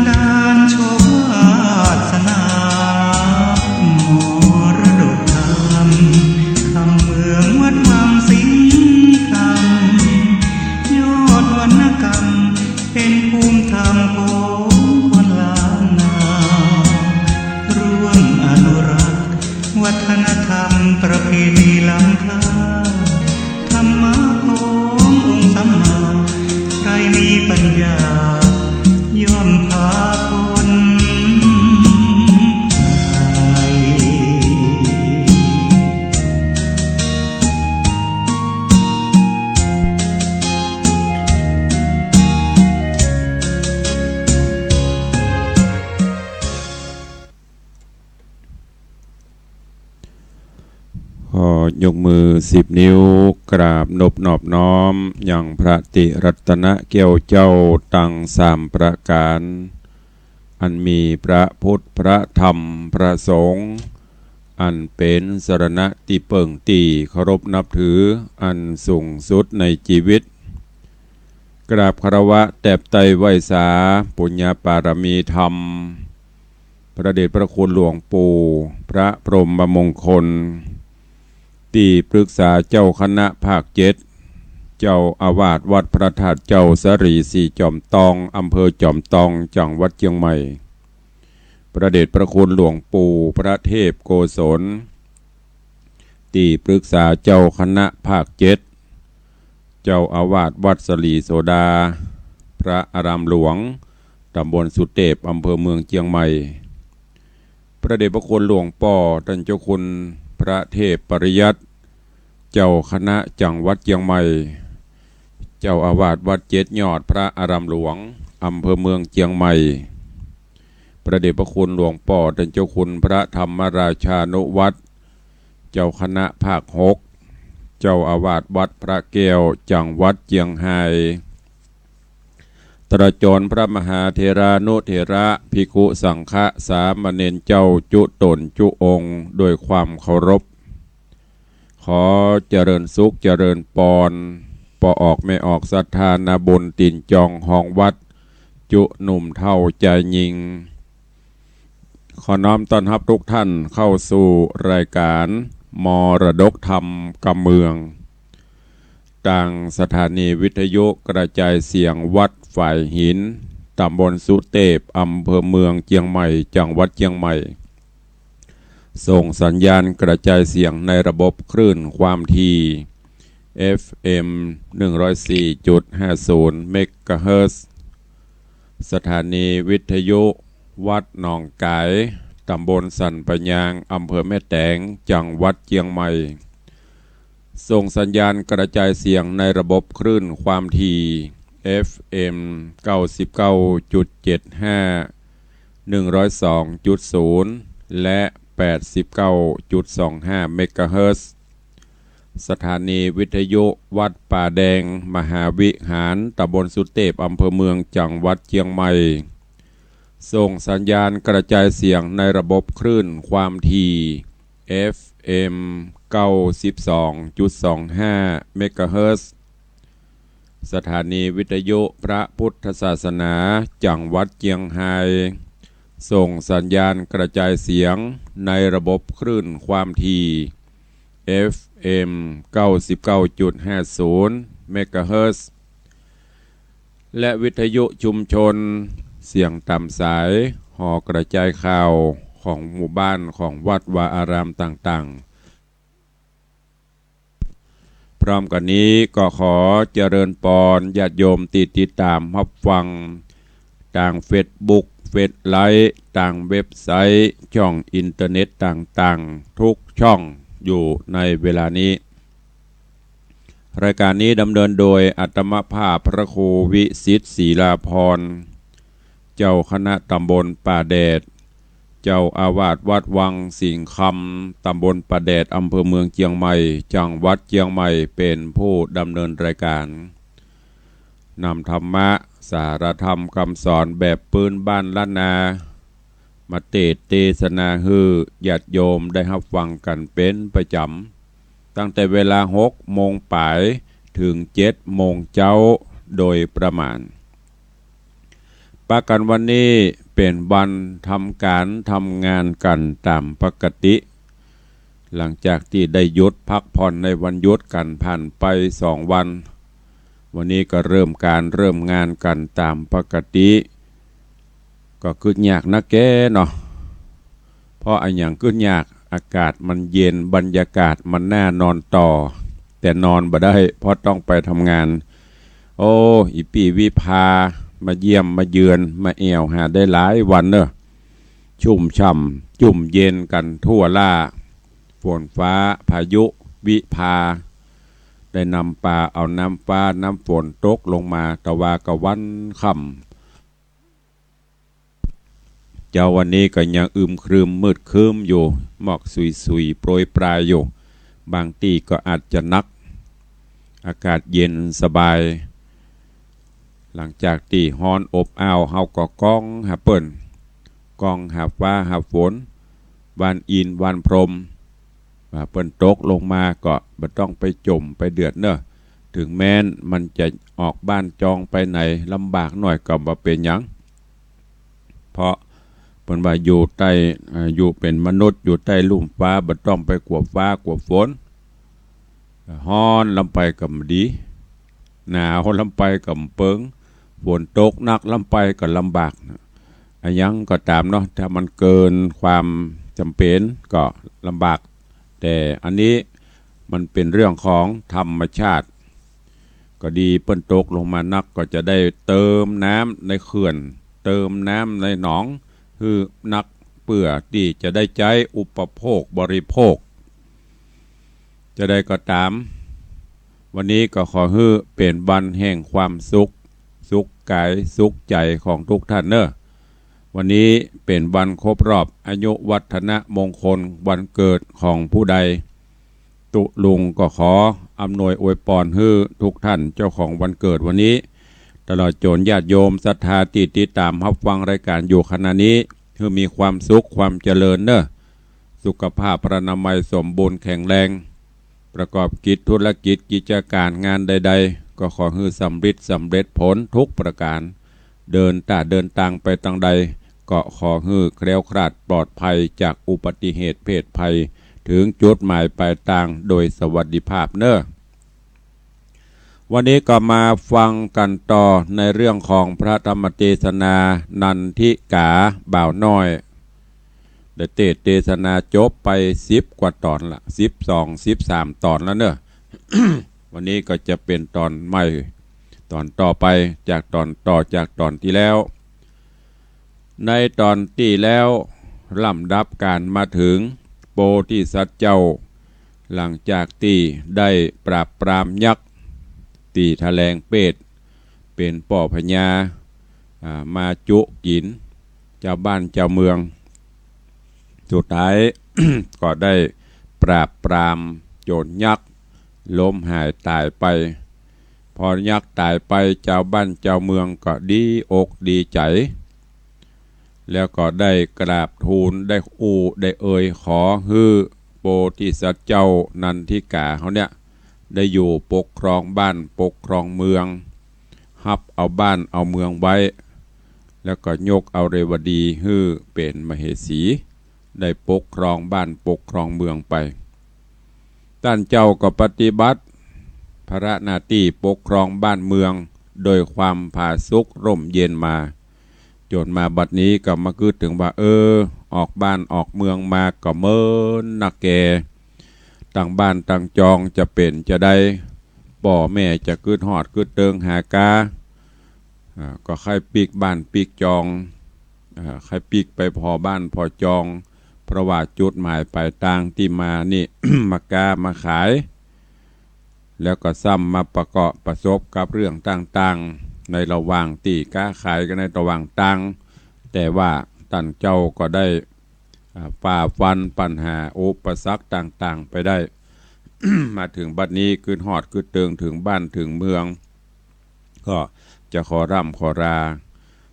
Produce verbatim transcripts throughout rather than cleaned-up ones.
ดาลโชควาสนา มรดกธรรม คำเมืองวัดวังสิงห์คำ ยอดวรรณกรรม เป็นภูมิธรรมของคนล้านนา ร่วมอนุรักษ์ วัฒนธรรมประเพณีล้ำค่า ธรรมะขององค์สัมมา ใครมีปัญญา ย่อมพาพ้นภัย ขอยกมือสิบนิ้ว กราบนบนอบน้อม ยังพระติรัตนแก้วเจ้าตังสามประก๋าน อันมีพระพุทธ พระธรรม พระสงฆ์ อันเป๋นสรณะตี้เปิ้งตี้เคารพนับถือ อันสูงสุดในจีวิต กราบคารวะแตบไต้ไหว้สา ปุญญปารมีธรรม พระเดชพระคุณหลวงปู่ พระพรหมมงคล ตี้ปรึกษาเจ้าคณะภาคเจ็ด เจ้าอาวาสวัดพระธาตุเจ้าสาลีสีจอมตอง อำเภอจอมตอง จังหวัดเจียงใหม่ พระเดชพระคุณหลวงปู่พระเทพโกศล ตี้ปรึกษาเจ้าคณะภาคเจ็ด เจ้าอาวาสวัดสาลีโสดา พระอารามหลวง ตำบลสุเตพ อำเภอเมืองเจียงใหม่ พระเดชพระคุณหลวงป้อต้านเจ้าคุณพระเทพปริยัติ เจ้าคณะจังหวัดเจียงใหม่ เจ้าอาวาสวัดเจ็ดยอด พระอารามหลวง อำเภอเมืองเจียงใหม่ พระเดชพระคุณหลวงป้อต้านเจ้าคุณพระธรรมราชานุวัฒน์ เจ้าคณะภาคหก เจ้าอาวาสวัดพระแก้ว จังหวัดเจียงฮาย ตลอดจ๋นพระมหาเถรานุเถระ ภิกขุสังฆะ สามเณรเจ้าจุ๊ต๋นจุ๊องค์ โดยความเคารพ ขอเจริญสุขเจริญปอน ป้อออกแม่ออกศรัทธานาบุญตี๋นจองฮองวัด จุ๊หนุ่มเฒ่าจายญิง ขอน้อมต้อนฮับทุกท่านเข้าสู่รายการมรดกธรรมกำเมือง ตางสถานีวิทยุกระจายเสียงวัดฝายหิน ตำบลสุเตพ อำเภอเมืองเจียงใหม่ จังหวัดเจียงใหม่ ส่งสัญญาณกระจายเสียงในระบบคลื่นความถี่ เอฟเอ็ม หนึ่งร้อยสี่จุดห้าศูนย์ เมกะเฮิรตซ์ สถานีวิทยุวัดหนองก๋าย ตำบลสันป่ายาง อำเภอแม่แตง จังหวัดเจียงใหม่ ส่งสัญญาณกระจายเสียงในระบบคลื่นความถี่ เอฟเอ็ม เก้าสิบเก้าจุดเจ็ดห้า หนึ่งร้อยสองจุดศูนย์ และ แปดสิบเก้าจุดสองห้า เมกะเฮิรตซ์ สถานีวิทยุวัดป่าแดงมหาวิหาร ตำบลสุเตพ อำเภอเมือง จังหวัดเจียงใหม่ ส่งสัญญาณกระจายเสียงในระบบคลื่นความถี่ เอฟเอ็ม เก้าสิบสองจุดสองห้า เมกะเฮิรตซ์ สถานีวิทยุพระพุทธศาสนา จังหวัดเจียงฮาย ส่งสัญญาณกระจายเสียงในระบบคลื่นความถี่ เอฟเอ็ม เก้าสิบเก้าจุดห้าศูนย์ เมกะเฮิรตซ์ และวิทยุชุมชน เสียงต๋ามสาย หอกระจายข่าวของหมู่บ้าน ของวัดวาอารามต่างๆ พร้อมกั๋นนี้ก็ขอเจริญปอนญาติโยมตี้ติดต๋ามฮับฟัง ตางเฟซบุ๊ก เฟซไลฟ์ ตางเว็บไซต์ ช่องอินเทอร์เน็ตต่างๆ ทุกช่องอยู่ในเวลานี้ รายการนี้ดำเนินโดยอาตมาภาพพระครูวิสิทธิ์ ศิลาภรณ์ เจ้าคณะตำบลป่าแดด เจ้าอาวาสวัดวังสิงห์คำ ตำบลป่าแดด อำเภอเมืองเจียงใหม่ จังหวัดเจียงใหม่ เป๋นผู้ดำเนินรายการ นำธรรมะ สาระธรรมกำสอนแบบปื้นบ้านล้านนา มาเตสน์เตสนาหื้อญาติโยมได้ฮับฟังกั๋นเป๋นประจ๋ำ ตั้งแต่เวลาหกโมงป๋ายเถิงเจ็ดโมงเจ๊าโดยประมาณ เป๋น ปะกั๋นวันนี้เป๋นวันทำก๋านทำงานกั๋นต๋ามปกติ หลังจากตี้ได้หยุดพักผ่อนในวันหยุดกั๋นผ่านไปสองวัน วันนี้ก็เริ่มก๋านเริ่มงานกั๋นต๋ามปกติ ก็กึ๊ดยากนักแก่เนาะ เพราะอะหยังกึ๊ดยาก อากาศมันเย็น บรรยากาศมันน่านอนต่อ แต่นอนบ่ได้ เพราะต้องไปทำงาน โอ้ อี่ปี้วิภา มาเยี่ยมมาเยือน มาแอ่วหาได้หลายวันเนาะ ชุ่มฉ่ำ จุ่มเย็นกั๋นทั่วล่า ฝนฟ้า พายุวิภา ได้นำปาเอาน้ำฟ้าน้ำฝนตกลงมา ตะวาก็วันค่ำ เจ๊าวันนี้ก็ยังอึมครึมมืดครึ้มอยู่ หมอกสุยๆ โปรยปรายอยู่ บางตี้ก็อาจจะหนัก อากาศเย็นสบาย หลังจากตี้ฮ้อนอบอ้าว เฮาก็ก้องหาเปิ้น ก้องหาฟ้าหาฝน หว่านอินทร์หว่านพรหม ว่าเปิ้นตกลงมาก็บ่ต้องไปจ๋มไปเดือดเนาะ ถึงแม้นมันจะออกบ้านจองไปไหนลำบากหน่อยก็บ่เป๋นหยัง เพราะเปิ้นว่าอยู่ใต้ อ่า อยู่เป๋นมนุษย์อยู่ใต้ลุ่มฟ้า บ่ต้องไปกั๋วฟ้ากั๋วฝน ฮ้อนลำไปก็บ่ดี หนาวลำไปก็บ่เปิง ฝนตกหนักลำไปก็ลำบากนะ อะหยังก็ต๋ามเนาะ ถ้ามันเกินความจ๋ำเป๋นก็ลำบาก แต่อันนี้มันเป๋นเรื่องของธรรมชาติ ก็ดีเปิ้นตกลงมานักก็จะได้เติมน้ำในเขื่อน เติมน้ำในหนอง หื้อนัก เปื้อตี้จะได้ใจ๊อุปโภคบริโภค จะใดก็ต๋าม วันนี้ก็ขอหื้อเป๋นวันแห่งความสุข สุขก๋ายสุขใจ๋ของทุกท่านเนาะ วันนี้เป๋นวันครบรอบอายุวัฒนมงคลวันเกิดของผู้ใด ตุ๊ลุงก็ขออำนวยอวยปอนหื้อทุกท่านเจ้าของวันเกิดวันนี้ ตลอดจ๋นญาติโยมศรัทธาตี้ติดต๋ามฮับฟังรายก๋านอยู่ขณะนี้ หื้อมีความสุขความเจริญเนาะ สุขภาพพรรณนามัยสมบูรณ์แข็งแรง ประกอบกิจธุรกิจกิจก๋านงานใดๆ ก็ขอหื้อสำริดสำเร็จผลทุกประก๋าน เดินต้าเดินตางไปตางใด ก็ขอหื้อแคล้วคลาดปลอดภัยจากอุบัติเหตุเพศภัย เถิงจุดหมายปลายตางโดยสวัสดิภาพเนาะ วันนี้ก็มาฟังกั๋นต่อในเรื่องของพระธรรมเตสนานันทิกาบ่าวน้อย ได้เตสน์เตสนาจบไปสิบกว่าต๋อนละ สิบสอง สิบสามต๋อนแล้วเนาะ วันนี้ก็จะเป๋นต๋อนใหม่ ต๋อนต่อไปจากต๋อน ต่อจากต๋อนตี้แล้ว ในต๋อนตี้แล้ว ลำดับก๋านมาเถิงโพธิสัตว์เจ้า หลังจากตี้ได้ปราบปรามยักษ์ตี้ถะแหลงเปตร เป๋นป้อพญา อ่า มาจุกิ๋นจาวบ้านจาวเมือง สุดท้าย ก็ได้ปราบปรามโจรยักษ์ ล้มหายต๋ายไป พอยักษ์ต๋ายไป จาวบ้านจาวเมืองก็ดีอกดีใจ๋ แล้วก็ได้กราบทูล ได้อู้ ได้เอ่ยขอหื้อโพธิสัตว์เจ้านันทิกาเฮาเนี่ย ได้อยู่ปกครองบ้านปกครองเมือง ฮับเอาบ้านเอาเมืองไว้ แล้วก็ยกเอาเรวดีหื้อเป๋นมเหสี ได้ปกครองบ้านปกครองเมืองไป ต้านเจ้าก็ปฏิบัติภาระหน้าตี้ปกครองบ้านเมืองโดยความผาสุกร่มเย็นมา จ๋นมาบัดนี้ก็มากึ๊ดเถิงว่า เออ ออกบ้านออกเมืองมาก็เมินนักแก่ ตังบ้านตังจองจะเป๋นจาใด ป้อแม่จะกึ๊ดฮอดกึ๊ดเติงหากา อ่า ก็ใค่ปิ๊กบ้านปิ๊กจอง อ่า ใค่ปิ๊กไปผ่อบ้านผ่อจอง เพราะว่าจุดหมายปลายตางตี้มานี่ มาก๊ามาขาย แล้วก็ซ้ำมาประกอบประสบกับเรื่องต่างๆ ในระหว่างตี้ก๊าขายกั๋นในระหว่างตาง แต่ว่าต้านเจ้าก็ได้ อ่า ฝ่าฟันปัญหาอุปสรรคต่างๆ ไปได้ มาเถิงบัดนี้กึ๊ดฮอดกึ๊ดเติงเถิงบ้านเถิงเมือง ก็จะขอร่ำขอลา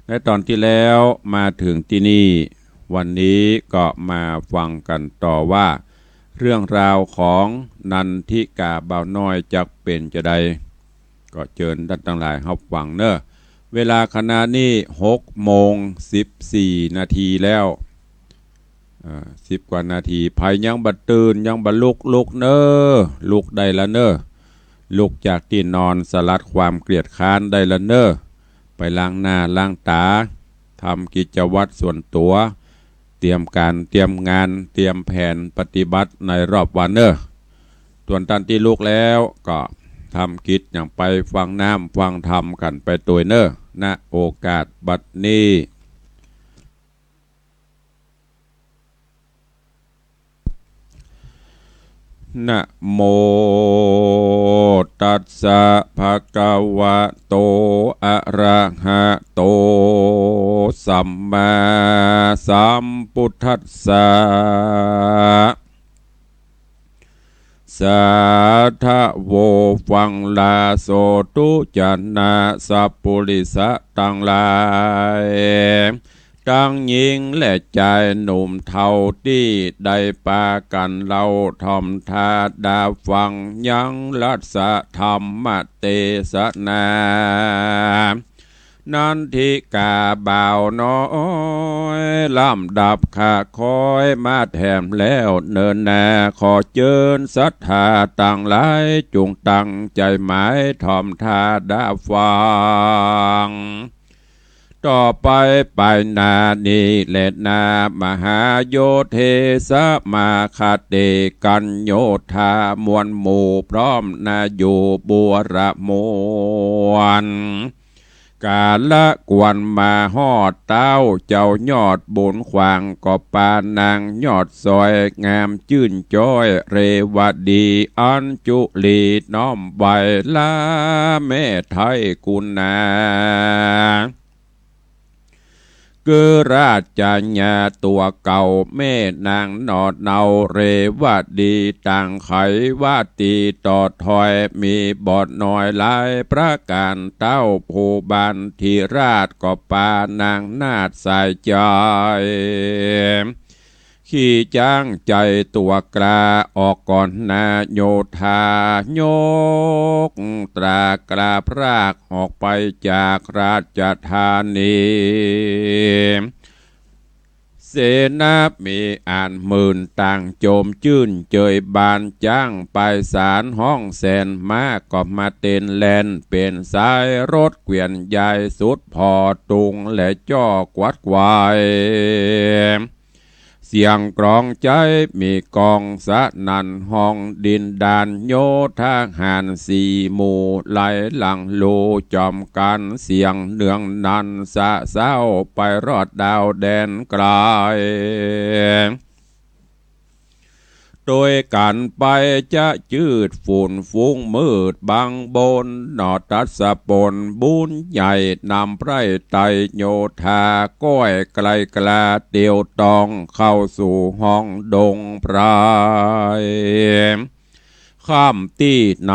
ในต๋อนตี้แล้วมาเถิงตี้นี่ วันนี้ก็มาฟังกั๋นต่อว่า เรื่องราวของนันทิกาบ่าวน้อยจักเป๋นจาใด ก็เจิญต้านตังหลายฮับฟังเนาะ เวลาขณะนี้หกโมงสิบสี่นาทีแล้ว เอ่อ สิบกว่านาที ใผยังบ่ตื่น ยังบ่ลุก ลุกเน่อ ลุกได้ละเน่อ ลุกจากตี้นอน สลัดความเกียจคร้านได้ละเน่อ ไปล้างหน้าล้างต๋า ทำกิจวัตรส่วนตั๋ว เตรียมก๋าน เตรียมงาน เตรียมแผนปฏิบัติในรอบวันเน่อ ส่วนต้านตี้ลุกแล้วก็ทำกิจอย่างไปฟังน้ำฟังธรรมกั๋นไปตวยเน่อ ณ โอกาสบัดนี้ นะโม ตัสสะ ภะคะวะโต อะระหะโต สัมมาสัมพุทธัสสะ สาธะโว ฟังลาโส ทุจนะ สัพปุริสะตังหลาย ตังญิงและจายหนุ่มเฒ่าตี้ได้ปากั๋นเล่าถ่อมธาดาฟังยังรัสธรรมเตสนา นันทิกาบ่าวน้อย ลำดับข้าคอยมาแถมแล้วเนินนา ขอเจิญศรัทธาตังหลาย จุ่งตั้งใจ๋หมายถ่อมธาดาฟัง ต่อไปไปหน้านี้แลนา มหาโยเทสะ มาคะเต กัญโยธา มวลหมู่พร้อมนาอยู่บัวระมวล ก๋าละกวนมาฮอดเต๊า เจ้ายอดบุญขวางก็ปานางยอดสวย งามจื้นจ้อยเรวดี อัญจุลีน้อมไหว้ลาแม่ไท้กุณา คือราชญาตั๋วเก่า แม่นางหนอเนาเรวดี ต่างไขวาตีต่อถ้อย มีบ่น้อยหลายประก๋าน เต๊าผู้บานธิราชก็ปานางนาฏสายใจ๋ ขี่จ๊างใจ๋ตั๋วกล้า ออกก่อนหน้าโยธา ยกตรากล้าพรากออกไปจากราชธานี เสนามีอันหมื่นต่างโจมจื้นเจยบาน จ๊างไปสารฮ้องแสน ม้าก็มาเต้นแล่น เป๋นสายรถเกวียนใหญ่ สุดผ่อตุงและจ้อกวัดไขว่ เสียงกลองใจ๊มีก้องสนั่นฮ้อง ดินดานโยธาหารสี่หมู่ ไหลหลังลู่จ๋อมกั๋น เสียงเนืองนันสะเซ้า ไปรอดดาวแดนไก๋ ตวยกั๋นไปจะจืดฝุ่นฟุ้งมืดบังบน หนอตัสสะปนบุญใหญ่ นำไพร่ไตรโยธา ก้อยไกลกล้าเตียวต้อง เข้าสู่ห้องดงไพร ค่ำตี้ไหน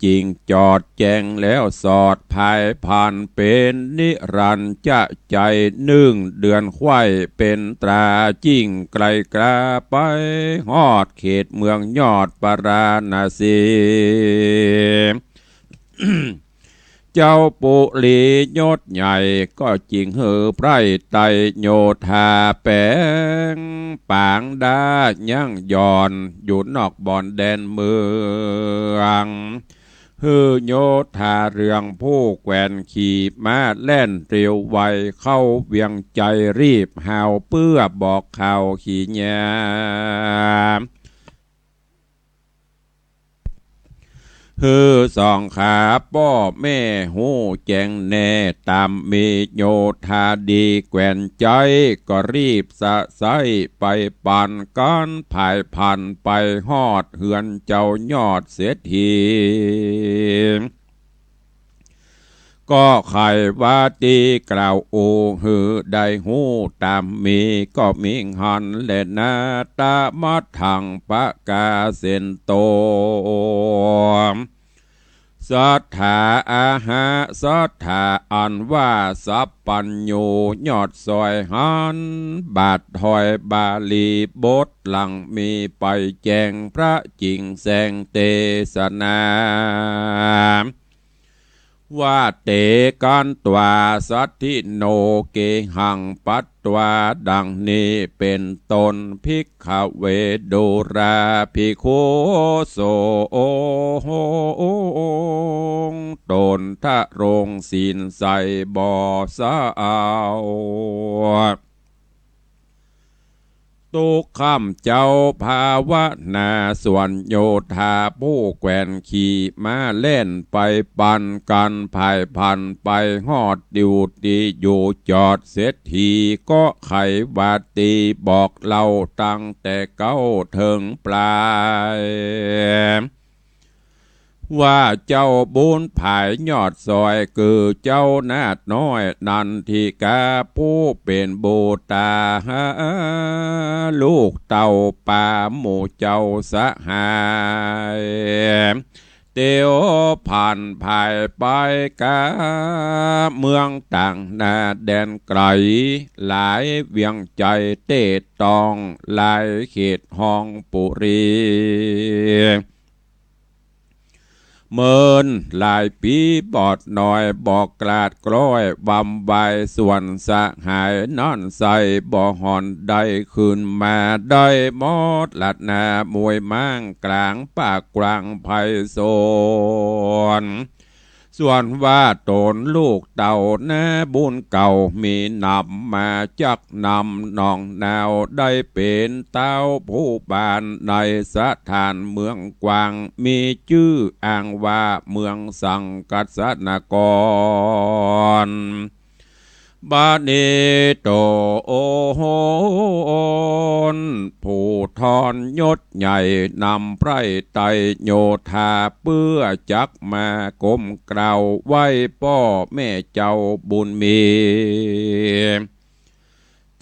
จิ่งจอดแจ้งแล้วสอด ผายผ่านเป๋นนิรันดร์จะใจ๋นึ่ง เดือนไขว้เป๋นตรา จิ่งไกลกล้าไปฮอดเขตเมืองยอดปาราณสี เจ้าปุรียศใหญ่ก็จิ่งหื้อไพร่ไตรโยธาแป๋งป๋างด้ายั้งหย่อนอยู่นอกบ่อนแดนเมือง หื้อโยธาเรืองผู้แกว่นขี่ม้าแล่นเตียวไว เข้าเวียงใจ๋รีบฮาว เปื้อบอกข่าวขี่ยาม หื้อสองขาป้อแม่ฮู้แจ้งแน่ ต๋ามมีโยธาดีแกว่นใจ๋ ก็รีบสะใซ้ไปปันกั๋น ผายผ่านไปฮอดเฮือนเจ้ายอดเศรษฐี ก็ไขว่าตี้กล่าวโอหื้อได้ฮู้ต๋ามมี ก็มีหันแลนา ตะมัทธังปะกาเสนโต สัตถาอาหะ สัตถาอันว่าสัพพัญญู ยอดสวยหัน บาทถ้อยบาลีบทหลังมีไปแจ้ง พระจิ่งแสงเตสนา ว่าเต กัณฑา สัตถิโน เกหัง ปัตวา ดังนี้เป๋นต้น ภิกขเว ดูราภิกขุ สงฆ์ ตนทรงศีลใส่บ่เศร้า ตุ๊กค่ำเจ๊าภาวนา ส่วนโยธาผู้แขวนขี่ม้าแล่นไปปันกั๋น ผายผันไปฮอดอยู่ตี้อยู่จอด เศรษฐีก็ไขว่าตี้บอกเล่าตั้งแต่เก๊าเถิงปลาย ว่าเจ้าบุญผายยอดสอย คือเจ้านาฏน้อยนันทิกา ผู้เป๋นบุตรา ลูกเต้าป๋าหมู่เจ้าสหาย เตียวผ่านผายไปกาเมืองต่างนาแดนไก๋ หลายเวียงไจเต้ตอง หลายเขตฮองปุรี เมินหลายปี๋บอดหน้อย บ่กล้าดกล้อยวำวาย ส่วนสหายนั้นไส้บ่หอนได้คืนมา ได้มอดลัดหน้ามวยม้าง ก๋างปากกว้างไพศาล ส่วนว่าต๋นลูกเต้านาบุญเก่า มีนำมาจากนำหนองนาว ได้เป๋นเต้าผู้บ้านในสถานเมืองกว้าง มีจื้ออ้างว่าเมืองสังกัสสนคร บัดนี้ต๋นผู้ทรยศใหญ่ นำไพร่ไตรโยธา เปื้อจักมาก้มเกล้าไหว้ป้อแม่เจ้าบุญมี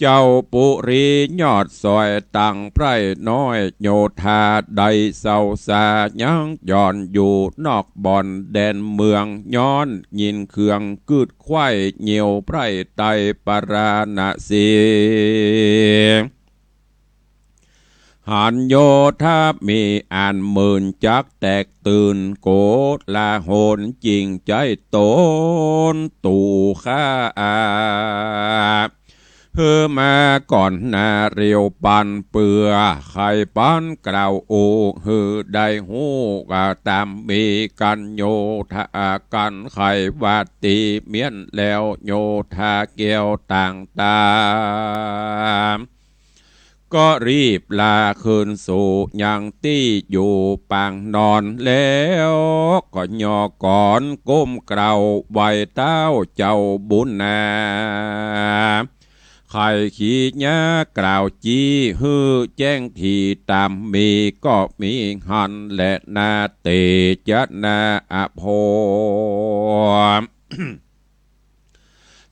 เจ้าปุรียอดสอย ตั้งไพร่น้อยโยธา ได้เศร้าสายังหย่อนอยู่นอกบ่อนแดนเมือง ย้อนยินเคืองกึ๊ดไขว่เหยี่ยวไพร่ไตรปราณสี หันโยธามีอันหมื่นจักแตกตื่น โกลาหลจิ่งใจ๊ต๋น ตู่ฆ่าอา หื้อมาก่อนหน้าเร็วปัน เปื้อใค่ปันกล่าวอู้ หื้อได้ฮู้กาต๋ามมีกั๋น โยธากั๋นไขว่าตี้เมี้ยนแล้ว โยธาแก้วต่างต๋า ก็รีบลาคืนสู่ยังตี้อยู่ปางนอน แล้วก็ย่อก่อนก้มเกล้าไหว้เต้าเจ้าบุญนา ไขขีญากล่าวจี้ หื้อแจ้งถี่ต๋ามมี ก็มีหั้นแลนา เตจนาอภรณ์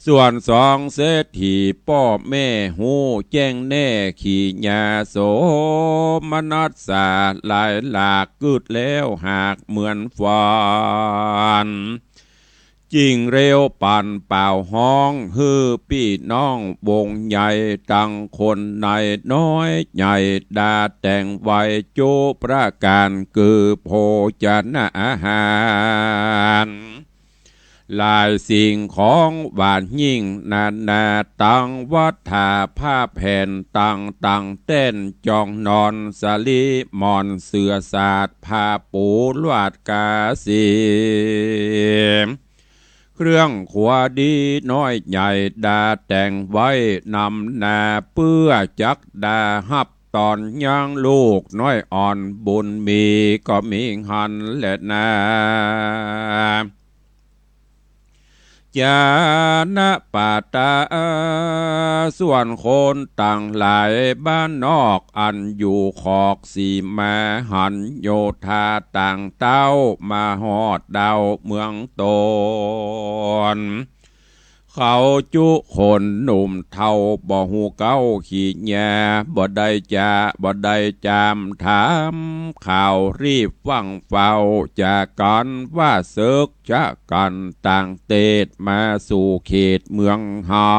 ส่วนสองเศรษฐีป้อแม่ฮู้แจ้งแน่ ขีญาโสมนัสสา หลายหลากกึ๊ดแล้วหากเหมือนฝัน จิ่งเร็วปันเป่าฮ้อง หื้อปี้น้องวงใหญ่ ตังคนในน้อยใหญ่ ดาแต่งไว้จุประก๋าน คือโภชนะอาหาร หลายสิ่งของหวานยิ่งนานา ตังวัตถาผ้าแผ่นต่างต่าง แต้นจองนอนสลีหมอนเสื่อสาด ผ้าปูลวาดกาสี เครื่องครัวดีน้อยใหญ่ ดาแต่งไว้นำนา เปื้อจักดาฮับต๋อนยังลูกน้อยอ่อน บุญมีก็มีหั้นแลนา จานะปะตะ ส่วนคนตังหลายบ้านนอก อันอยู่ขอกสีมา หันโยธาต่างเต้า มาฮอดดาวเมืองตน เขาจุคนหนุ่มเฒ่า บ่ฮู้เก๊าขีญา บ่ได้จา บ่ได้จามถาม ข่าวรีบฟั่งเฝ้า จากั๋นว่าเสิก จากั๋นต่างเตศ มาสู่เขตเมืองเฮา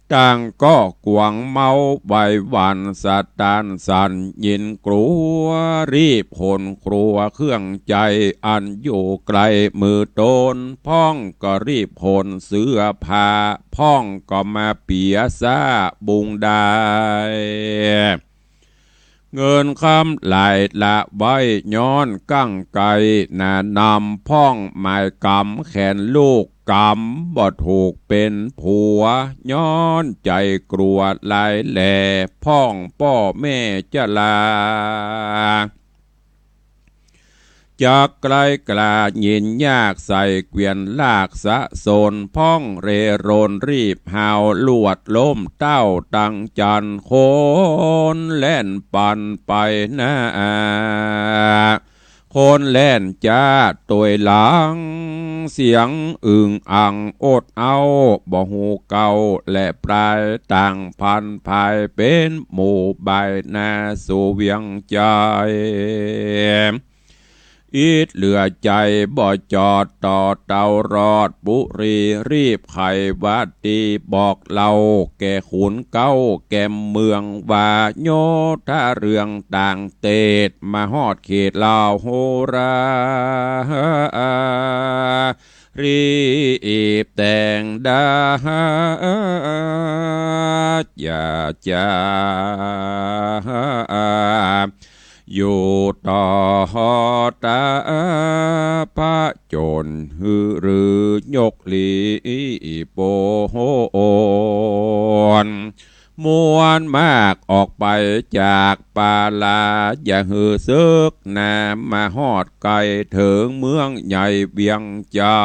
ต ต่างก็กวางเมาไหว้หวั่นสะตันสั่น ยินกลัวรีบหนครัวเครื่องใจ๋ อันอยู่ไกลมือตน พ่องก็รีบหนเสื้อผ้า พ่องก็มาเปียซ้าบุงได้ เงินคำหลายละไว้ย้อนกั้งไกลหนานำ พ่องหมายกำแขนลูก กำบ่ถูกเป๋นผัว ย้อนใจ๋กลัวหลายแหล่ พ่องป้อแม่จะลา จักไกลกล้ายินยากใส่เกวียนลากสะสน พ่องเร่รนรีบหาวลวดล้มเต้าตังจันทน์ คนแล่นปันไปหน้า คนแล่นจ๊าตวยหลัง เสียงอึ่งอ่างอดเอาบ่ฮู้เก่าและปลาย ต่างพันผายเป๋นหมู่บ่ายหน้าสู่เวียงใจ๋ อิดเหลือใจ๋บ่จอดต่อเต้ารอดปุรี รีบไขวาตีบอกเล่าแก่ขุนเก๊าแก่เมืองว่า โยธาเรื่องต่างเตศมาฮอดเขตลาวโหรา รีบแต่งดา อย่าจะอยู่ต่อตาผะจญ หือหรือยกหลีโปน มวลมากออกไปจากปาลา อย่าหื้อเสิกหนามาฮอดไกล เถิงเมืองใหญ่เวียงใจ๋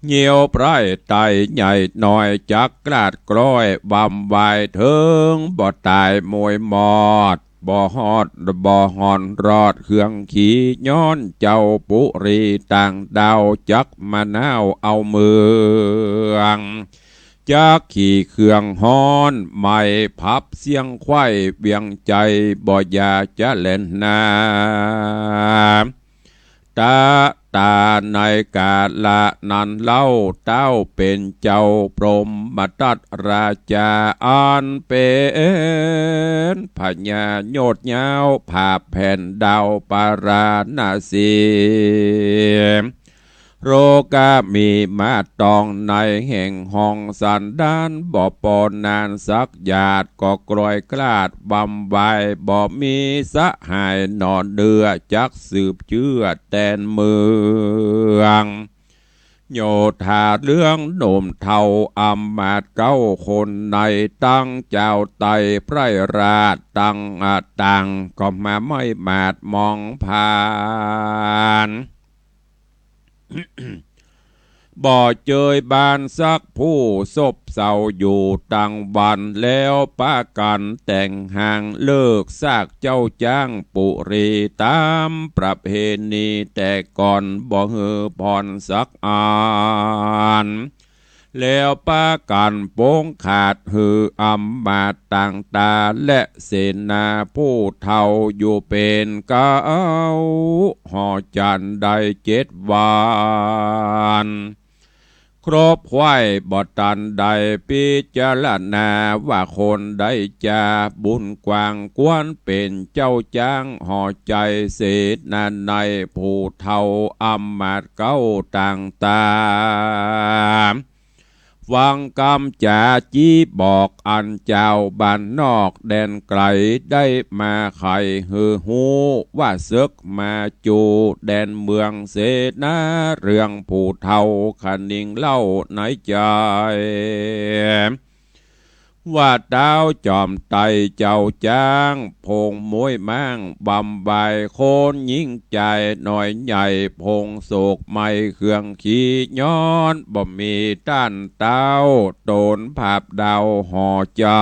เหี่ยวไพร่ไต่ใหญ่น้อย จักกลาดกล้อยวำวาย เถิงบ่ต๋ายมวยมอด บ่ฮอดบ่หอนรอดเครื่องขี่ ย้อนเจ้าปุรีต่างดาว จักมาหน้าวเอาเมือง จักขี่เครื่องฮ้อนไหม้ผับเสี้ยงไขว้ เวียงใจ๋บ่อย่าจะแล่นหนา ตะตาในกาละนั้นเล่า เต้าเป๋นเจ้าพรหมทัตราชา อันเป๋นพญาโยชน์ยาว ผาบแผ่นดาวปาราณสี โรคามีมาตองในแห่งห้องสันดาน บ่ปอนานสักหยาด ก็กลอยกลาดวำวาย บ่มีสหายหนอเนื้อ จักสืบเจื้อแตนเมือง โยธาเรื่องหนุ่มเฒ่าอำมาตย์เก๊าคนใน ตังเจ้าไตรไพร่ราชตังอะตัง ก็มาไม่หมาดมองผ่าน บ่เจยบ้านสักผู้ ซบเซาอยู่ตังวัน แล้วปากั๋นแต่งหางเลิก ซากเจ้าจ๊างปุรี ต๋ามประเพณีแต่ก่อน บ่หื้อผ่อนสักอัน แล้วปากั๋นโป๊งขาด หื้ออำมาตย์ต่างต๋า และเสนาผู้เฒ่า อยู่เป๋นเก๊าหอจันทร์ได้เจ็ดวัน ครบไขว้บ่ตันได้พิจารณา ว่าคนใดจะบุญกว้าง ควรเป๋นเจ้าจ๊างหอใจ๋ เสนาในผู้เฒ่าอำมาตย์เก๊าต่างต๋า ฟังกำจ๋าจี้บอกอันจาวบ้านนอกแดนไก๋ ได้มาไขหื้อฮู้ ว่าเสิกมาจูแดนเมืองเสนา เรื่องผู้เฒ่าคะนิงเล่าในใจ๋ ว่าต้าวจอมไตรเจ้าจ๊าง พงมวยม้างบำบาย คนยิ่งใจ๋น้อยใหญ่ พงโศกไหม้เครื่องขี่ ย้อนบ่มีต้านต้าว ต๋นผาบดาวหอใจ๋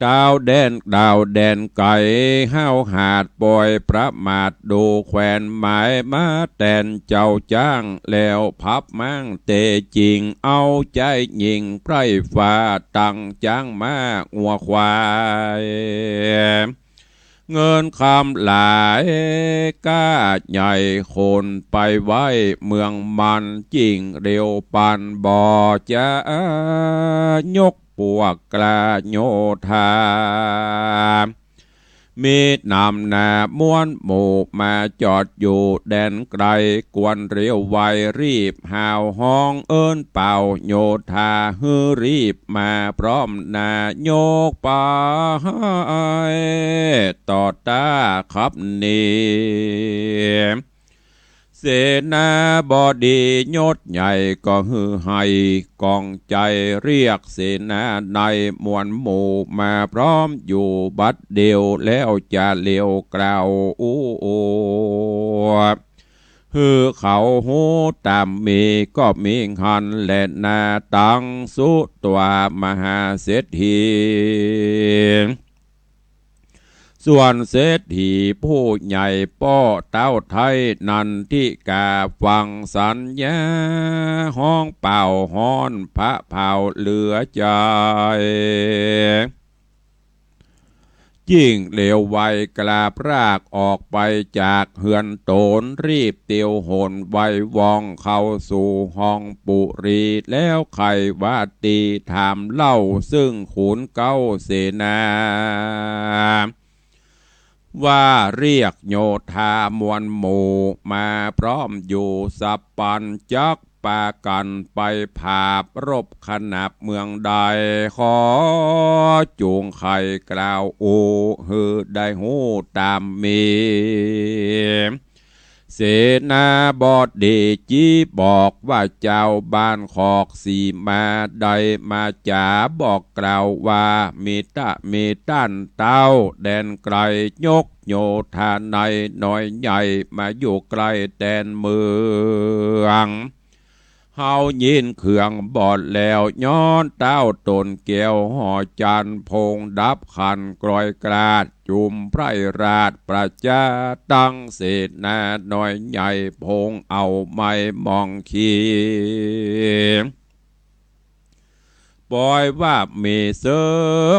ต้าวแดนดาวแดนไก๋ ห้าวหาดป่อยประมาท ดูแควนหมายมาแตนเจ้าจ๊าง แล้วผาบม้างเต๋จริง เอาใจ๋ยิ่งไพร่ฟ้า ตังจ๊างม้างัวควาย เงินคำหลายก้าใหญ่ขนไปไว้เมืองมัน จิ่งเร็วปันบ่จะยกปวกกล้าโยธา มีนำหน้ามวลหมู่มาจอดอยู่แดนไกล ควรเร็วไวรีบฮาวฮ้องเอิ้นเป่าโยธา หื้อรีบมาพร้อมหน้ายกไป ต่อต้าขับหนี เสนาบดียศใหญ่ก็หื้อไห้กองใจ๋ เรียกเสนาในมวลหมู่มาพร้อมอยู่บัดเดี่ยว แล้วจะเร็วกล่าวอู้ หื้อเขาฮู้ต๋ามมี ก็มีหั้นแลนาตังสุตวามหาเศรษฐี ส่วนเศรษฐีผู้ใหญ่ป้อเต้าไท้นันทิกาฟังสัญญาฮ้องเป่าฮ้อนผะเผาเหลือใจ๋ จิ่งเร็วไวกล้าพรากออกไปจากเฮือนต๋น รีบเตียวหนไวว่องเข้าสู่ห้องปุรี แล้วใค่ว่าตี้ถามเล่าซึ่งขุนเก๊าเสนา ว่าเรียกโยธามวลหมู่มาพร้อมอยู่สับปัน จักปากั๋นไปผาบรบขนาบเมืองใด ขอจุ่งใค่กล่าวอู้ หื้อได้ฮู้ต๋ามมี เสนาบดีจี้บอกว่าเจ้าบ้านขอกสีมาได้มาจ๋าบอกกล่าวว่า มีตะมีต้านเต้าแดนไกล ยกโยธาในน้อยใหญ่มาอยู่ใก้แดนเมือง เฮายินเคืองบ่แล้ว ย้อนเต้าต๋นแก้วหอจันทน์ พงดับขันกลอยกราด จุมไพร่ราชประจา ตั้งเสนาน้อยใหญ่ พงเอาไม้มองขี ปอยว่ามีเสิ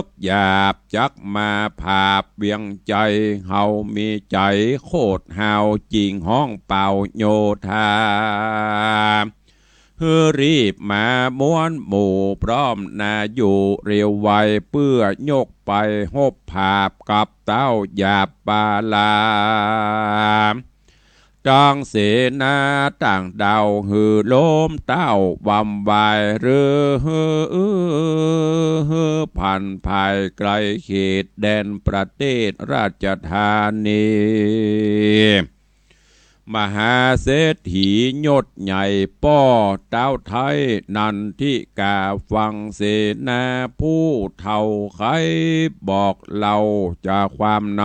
กหยาบ จักมาผาบเวียงใจ๋ เฮามีใจ๋โคตรฮาว จิ่งฮ้องเป่าโยธา หื้อรีบมามวลหมู่พร้อมหน้าอยู่เร็วไว เปื้อยกไปฮบผาบกับเต้าหยาบปาลา ตังเสนาต่างดาวหื้อล้มเต้าวำวาย หรือหื้อ หื้อผันภายไกลเขตแดนประเทศราชธานี มหาเศรษฐียศใหญ่ป้อเต้าไท้นันทิกาฟังเสนาผู้เฒ่าไขบอกเล่าจาความใน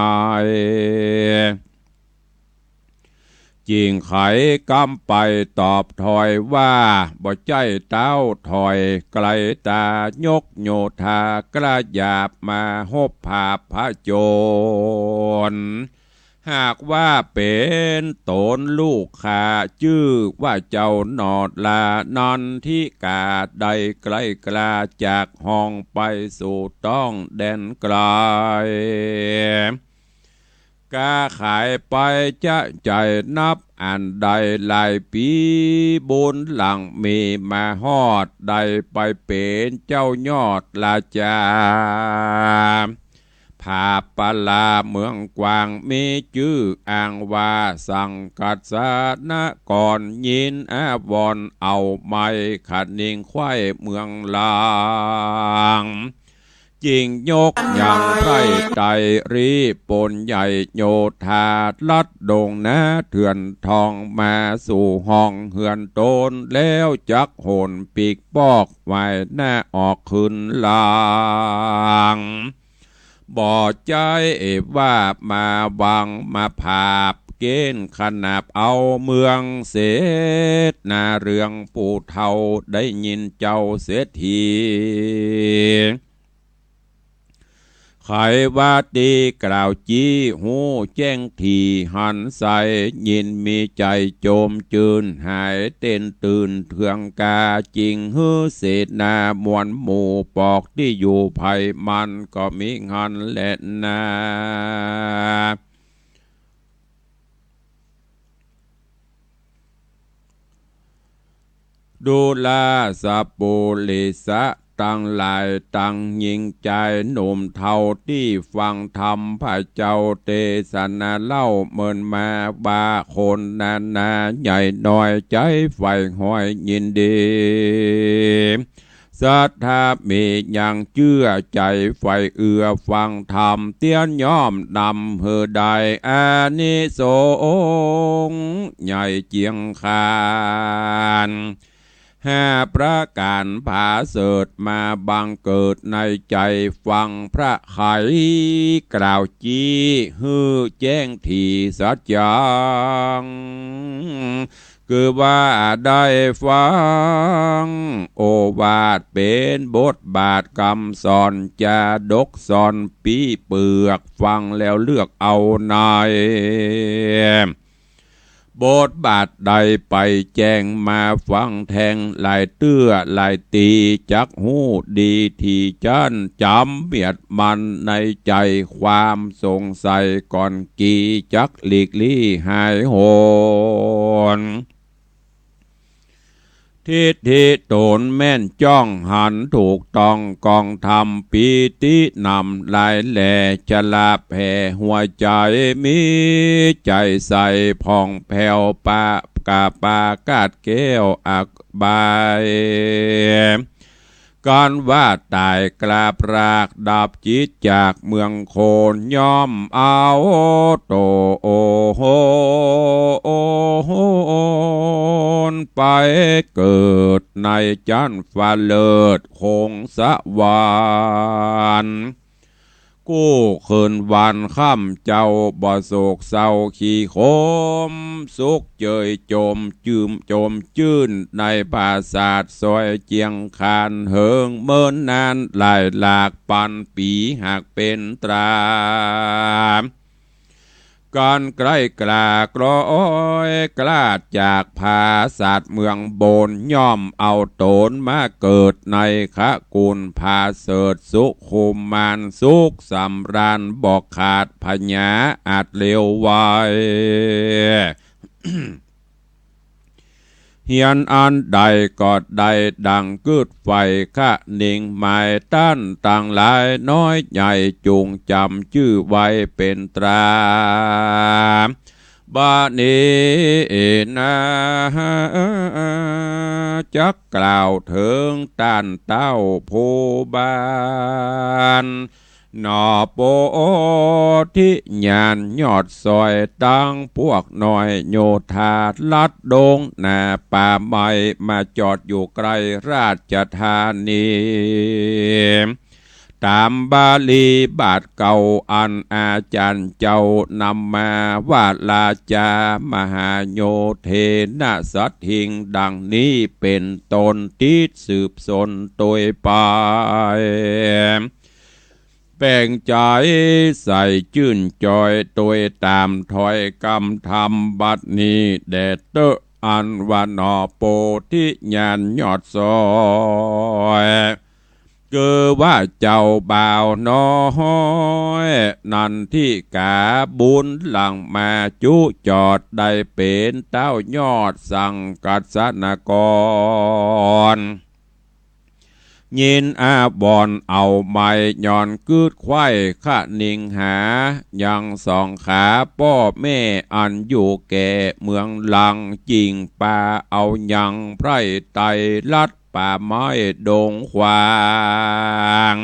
จิ่งไขกำไปตอบถอยว่า บ่ใจ้เต้าถอยไกลตา ยกโยธากล้าหยาบมาฮบผาบผจญ หากว่าเป๋นต๋นลูกข้า จื้อว่าเจ้าหนอดลานันทิกา ได้ไกลกล้าจากห้องไปสู่ต้องแดนไกล กาขายไปจะใจ๋นับอันได้หลายปี๋ บุญหลังมีมาฮอด ได้ไปเป๋นเจ้ายอดราจา ผาบปาลาเมืองกว้าง มีจื้ออ้างว่าสังกัสสนกร ยินอาวรณ์เอาไม้ขะนิงไขว้เมืองลาง จิ่งยกยังไพร่ไตรรีบปนใหญ่โยธา ลัดดงนาเถื่อนทองมาสู่ห้องเฮือนต๋น แล้วจักหนปีกปอกไหว้หน้าออกขึ้นหลัง บ่ใจ้ว่ามาวังมาผาบเก้นขนาบเอาเมืองเสนาเรืองผู้เฒ่า ได้ยินเจ้าเศรษฐี ไขว่าตี้กล่าวจี้ฮู้แจ้งถี่หันใส ยินมีใจ๋โจมจืนหายเต้นตื่นเทืองกา จิ่งหื้อเสนามวลหมู่ปอกตี้อยู่ไผมัน ก็มีหั้นแลนา ดูราสปุริสะตังหลายตังญิงจายหนุ่มเฒ่าตี้ฟังธรรมพระเจ้าเตสนาเล่าเมินมาว่าคนนานาใหญ่น้อยใจ๋ใฝ่หอยยินดี ศรัทธามียังเจื้อใจ๋ใฝ่เอื้อฟังธรรมเตี้ยนย่อมนำหื้อได้อานิสงส์ใหญ่เจียงคาน ห้าประก๋านผาเสริฐมาบังเกิดในใจ๋ฟังพระไขยกล่าวจี้หื้อแจ้งถี่สัจจัง คือว่าได้ฟังโอวาทเป๋นบทบาทกำสอนจาดกสอนปี้เปื้อกฟังแล้วเลือกเอาใน บทบาทใดไปแจ้งมาฟังแทงหลายเตื้อหลายตีจักฮู้ดีถี่จั้นจ๋ำเมียดมั่นในใจ๋ความสงสัยก่อนกี่จักหลีกลี้หายโหน ทิฏฐิต๋นแม่นจ้องหันถูกต้องกองธรรมปีตินำหลายแลฉลาดแผ่หัวใจ๋มีใจ๋ใสผ่องแผ้วปะกาปากาศแก้วอักบาย ก๋านว่าต๋ายกลาบรากดับจิตจากเมืองโคนย่อมเอาโต๋นไปเกิดในจั๊นฟ้าเลิศคงสวรรค์ กู้คืนวันค่ำเจ้าบ่โศกเศร้าขี้โคม สุขเจยจมจื้มจมจื้นในปราสาทซอยเจียงคานเหิงเมินนานหลายหลากปันปีหากเป๋นตรา ก๋านใกล้กล้ากลอยกล้าจากผาสาทเมืองบนย่อมเอาต๋นมาเกิดในขกุลผาเสริฐสุขุมมานสุขสำราญบ่ขาดพญาอาจเลวไว เฮียนอันใดก็ได้ดังกึ๊ดใฝ่คะนิงหมายต้านตังหลายน้อยใหญ่จุ่งจ๋ำจื้อไว้เป๋นตรา บ่านี้นา จักกล่าวเถิงต้านเต้าผู้บาน หน่อโพธิญาณยอดซอยตังปวกน้อยโยธาลัดดงหน้าป่าไม้มาจอดอยู่ใกล้ราชธานี ต๋ามบาลีบาทเก่าอันอาจ๋ารย์เจ้านำมาว่า ราชามหาโยเธนะสัตถิง ดังนี้เป๋นต้น ติดสืบสนโตยไป แป๋งใจ๋ใสจื้นจอยโตยต๋ามถ้อยกำธรรมบัดนี้แด่เต๊อะ อันว่าหน่อโพธิญาณยอดซอย คือว่าเจ้าบ่าวน้อยนันทิกาบุญหลั่งมาจุจอดได้เป๋นเต้ายอดสังกัสสนกร ยินอาวรณ์เอาไม้ย้อนกึ๊ดใคว่คะนิงหา ยังสองขาป้อแม่อันอยู่แก่เมืองหลัง จิ่งปาเอายังไพร่ไตรลัดป่าไม้ดงขวาง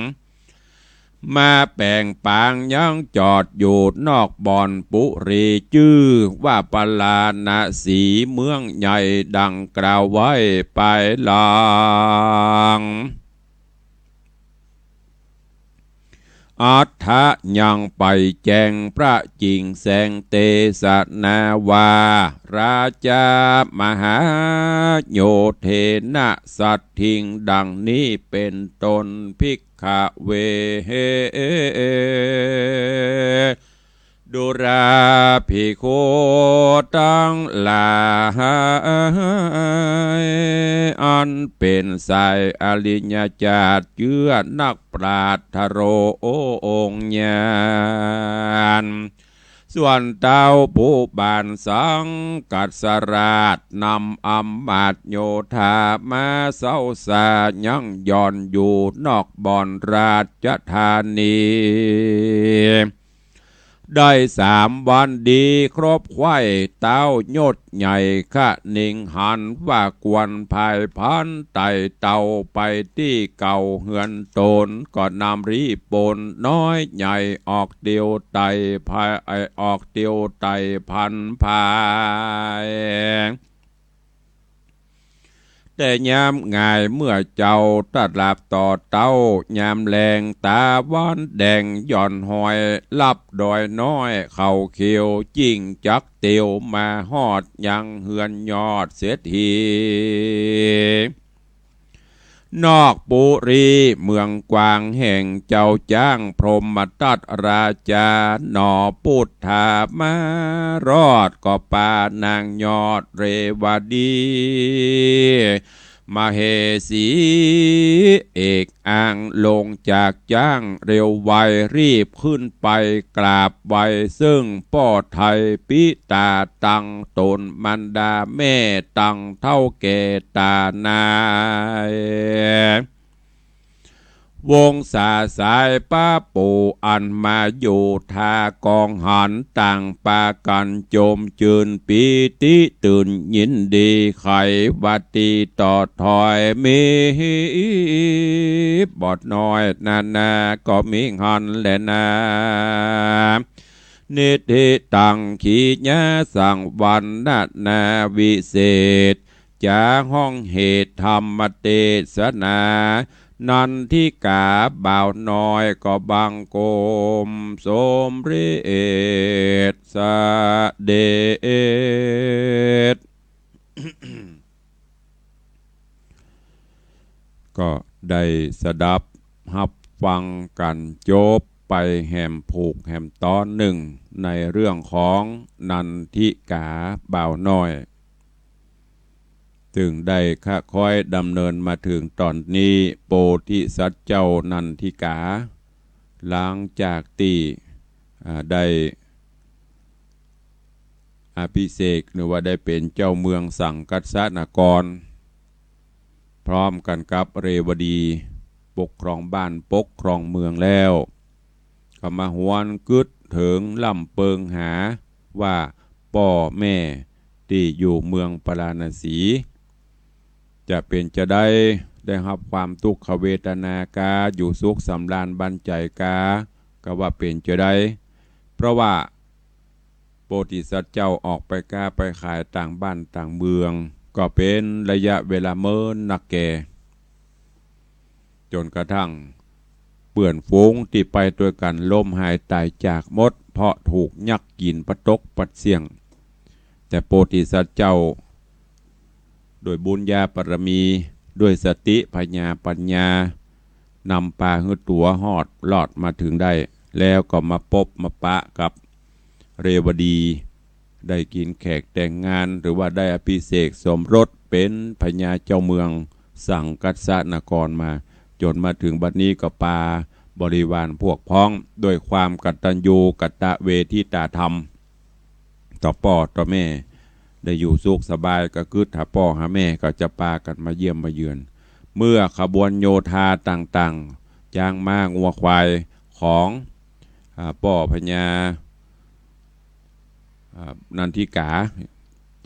มาแป๋งปางยังจอดอยู่นอกบ่อนปุรี จื้อว่าปาราณสีเมืองใหญ่ดังกล่าวไว้ปายหลัง อัฏฐะยังไปแจ้งพระจิ่งแสงเตสนาว่า ราชามหาโยเธนะสัตถิง ดังนี้เป๋นต้น ภิกขเว ดูราภิกขุตังหลาย อันเป๋นสายอริยจาตรเจื้อนักปราชญ์ทะโรองค์ญาณ ส่วนเต้าผู้บ่านสังกัสราช นำอำมาตย์โยธามาเซ้าซา ยังหย่อนอยู่นอกบ่อนราชธานี ได้สามวันดีครบไขว้ เต้ายศใหญ่คะนิงหัน ว่าควรผายพรรณไต่เต้าไปตี้เก่าเฮือนตน ก็นำรีบปนน้อยใหญ่ ออกเตียวไต่พาย ออกเตียวไต่พรรณผาย แต่ยามหงายเมื่อเจ้าตะหลาบต่อเต้า ยามแลงตาวันแดงหย่อนหอย ลับดอยน้อยเขาเขียว จิ่งจักเตียวมาฮอดยังเฮือนยอดเศรษฐี นอกปุรีเมืองกวางแห่งเจ้าจ๊างพรหมทัตราชา หนอปุทธามารอด ก็ปานางยอดเรวดี มเหสีเอกอ้างลงจากจ๊างเร็วไว รีบขึ้นไปกราบไหว้ ซึ่งป้อไทยปิตาตัง ต๋นมารดาแม่ตัง เฒ่าแก่ต๋านาย วงศาสายป้าปู่อันมาอยู่ทากองหัน ต่างปากั๋นจมจืนปีติตื่นยินดี ใค่ว่าตี้ต่อถอย มีบ่น้อยนานา ก็มีหั้นแลนา นิทธิตัง ขีญาสังวรรณนาวิเศษ จะฮ้องเหตุธรรมเตสนา นันทิกาบ่าวน้อยก็บังคมสมเร็จเสด็จ ก็ได้สดับฮับฟังกั๋นจบไปแหมผูกแหมตอนนึ่ง ในเรื่องของนันทิกาบ่าวน้อย ซึ่งได้ค่าค้อยดำเนินมาเถิงต๋อนนี้ โพธิสัตว์เจ้านันทิกา หลังจากตี้ อ่า ได้อภิเษก หรือว่าได้เป๋นเจ้าเมืองสังกัสสนคร พร้อมกั๋นกับเรวดี ปกครองบ้านปกครองเมืองแล้ว ก็มาหวนกึ๊ดเถิงลำเปิงหาว่าป้อแม่ตี้อยู่เมืองปาราณสี จะเป๋นจาใด ได้ฮับความตุ๊กขเวทนากา อยู่สุขสำราญบันใจ๋กา ก็ว่าเป๋นจาใด เพราะว่า โพธิสัตว์เจ้าออกไปก๊าไปขายต่างบ้านต่างเมือง ก็เป๋นระยะเวลาเมินนักแก่ จ๋นกระทั่งเปื้อนฝูงตี้ไปตวยกั๋นล้มหายต๋ายจากหมด เพราะถูกยักษ์กิ๋นปะตกปัดเสี้ยง แต่โพธิสัตว์เจ้า ด้วยบุญญาบารมี ด้วยสติผญาปัญญา นำปาหื้อตั๋วฮอดรอดมาเถิงได้ แล้วก็มาปบมาปะกับเรวดี ได้กิ๋นแขกแต่งงาน หรือว่าได้อภิเษกสมรสเป๋นพญาเจ้าเมืองสังกัสสนครมา จ๋นมาเถิงบัดนี้ก็ปาบริวารพวกพ้อง ด้วยความกตัญญูกตเวทิตาธรรม ต่อป้อต่อแม่ ได้อยู่สุขสบาย ก็กึ๊ดหาป้อหาแม่ ก็จะปากั๋นมาเยี่ยมมาเยือน เมื่อขบวนโยธาต่างๆ จ๊างม้างัวควายของ อ่า ป้อพญา อ่า นันทิกา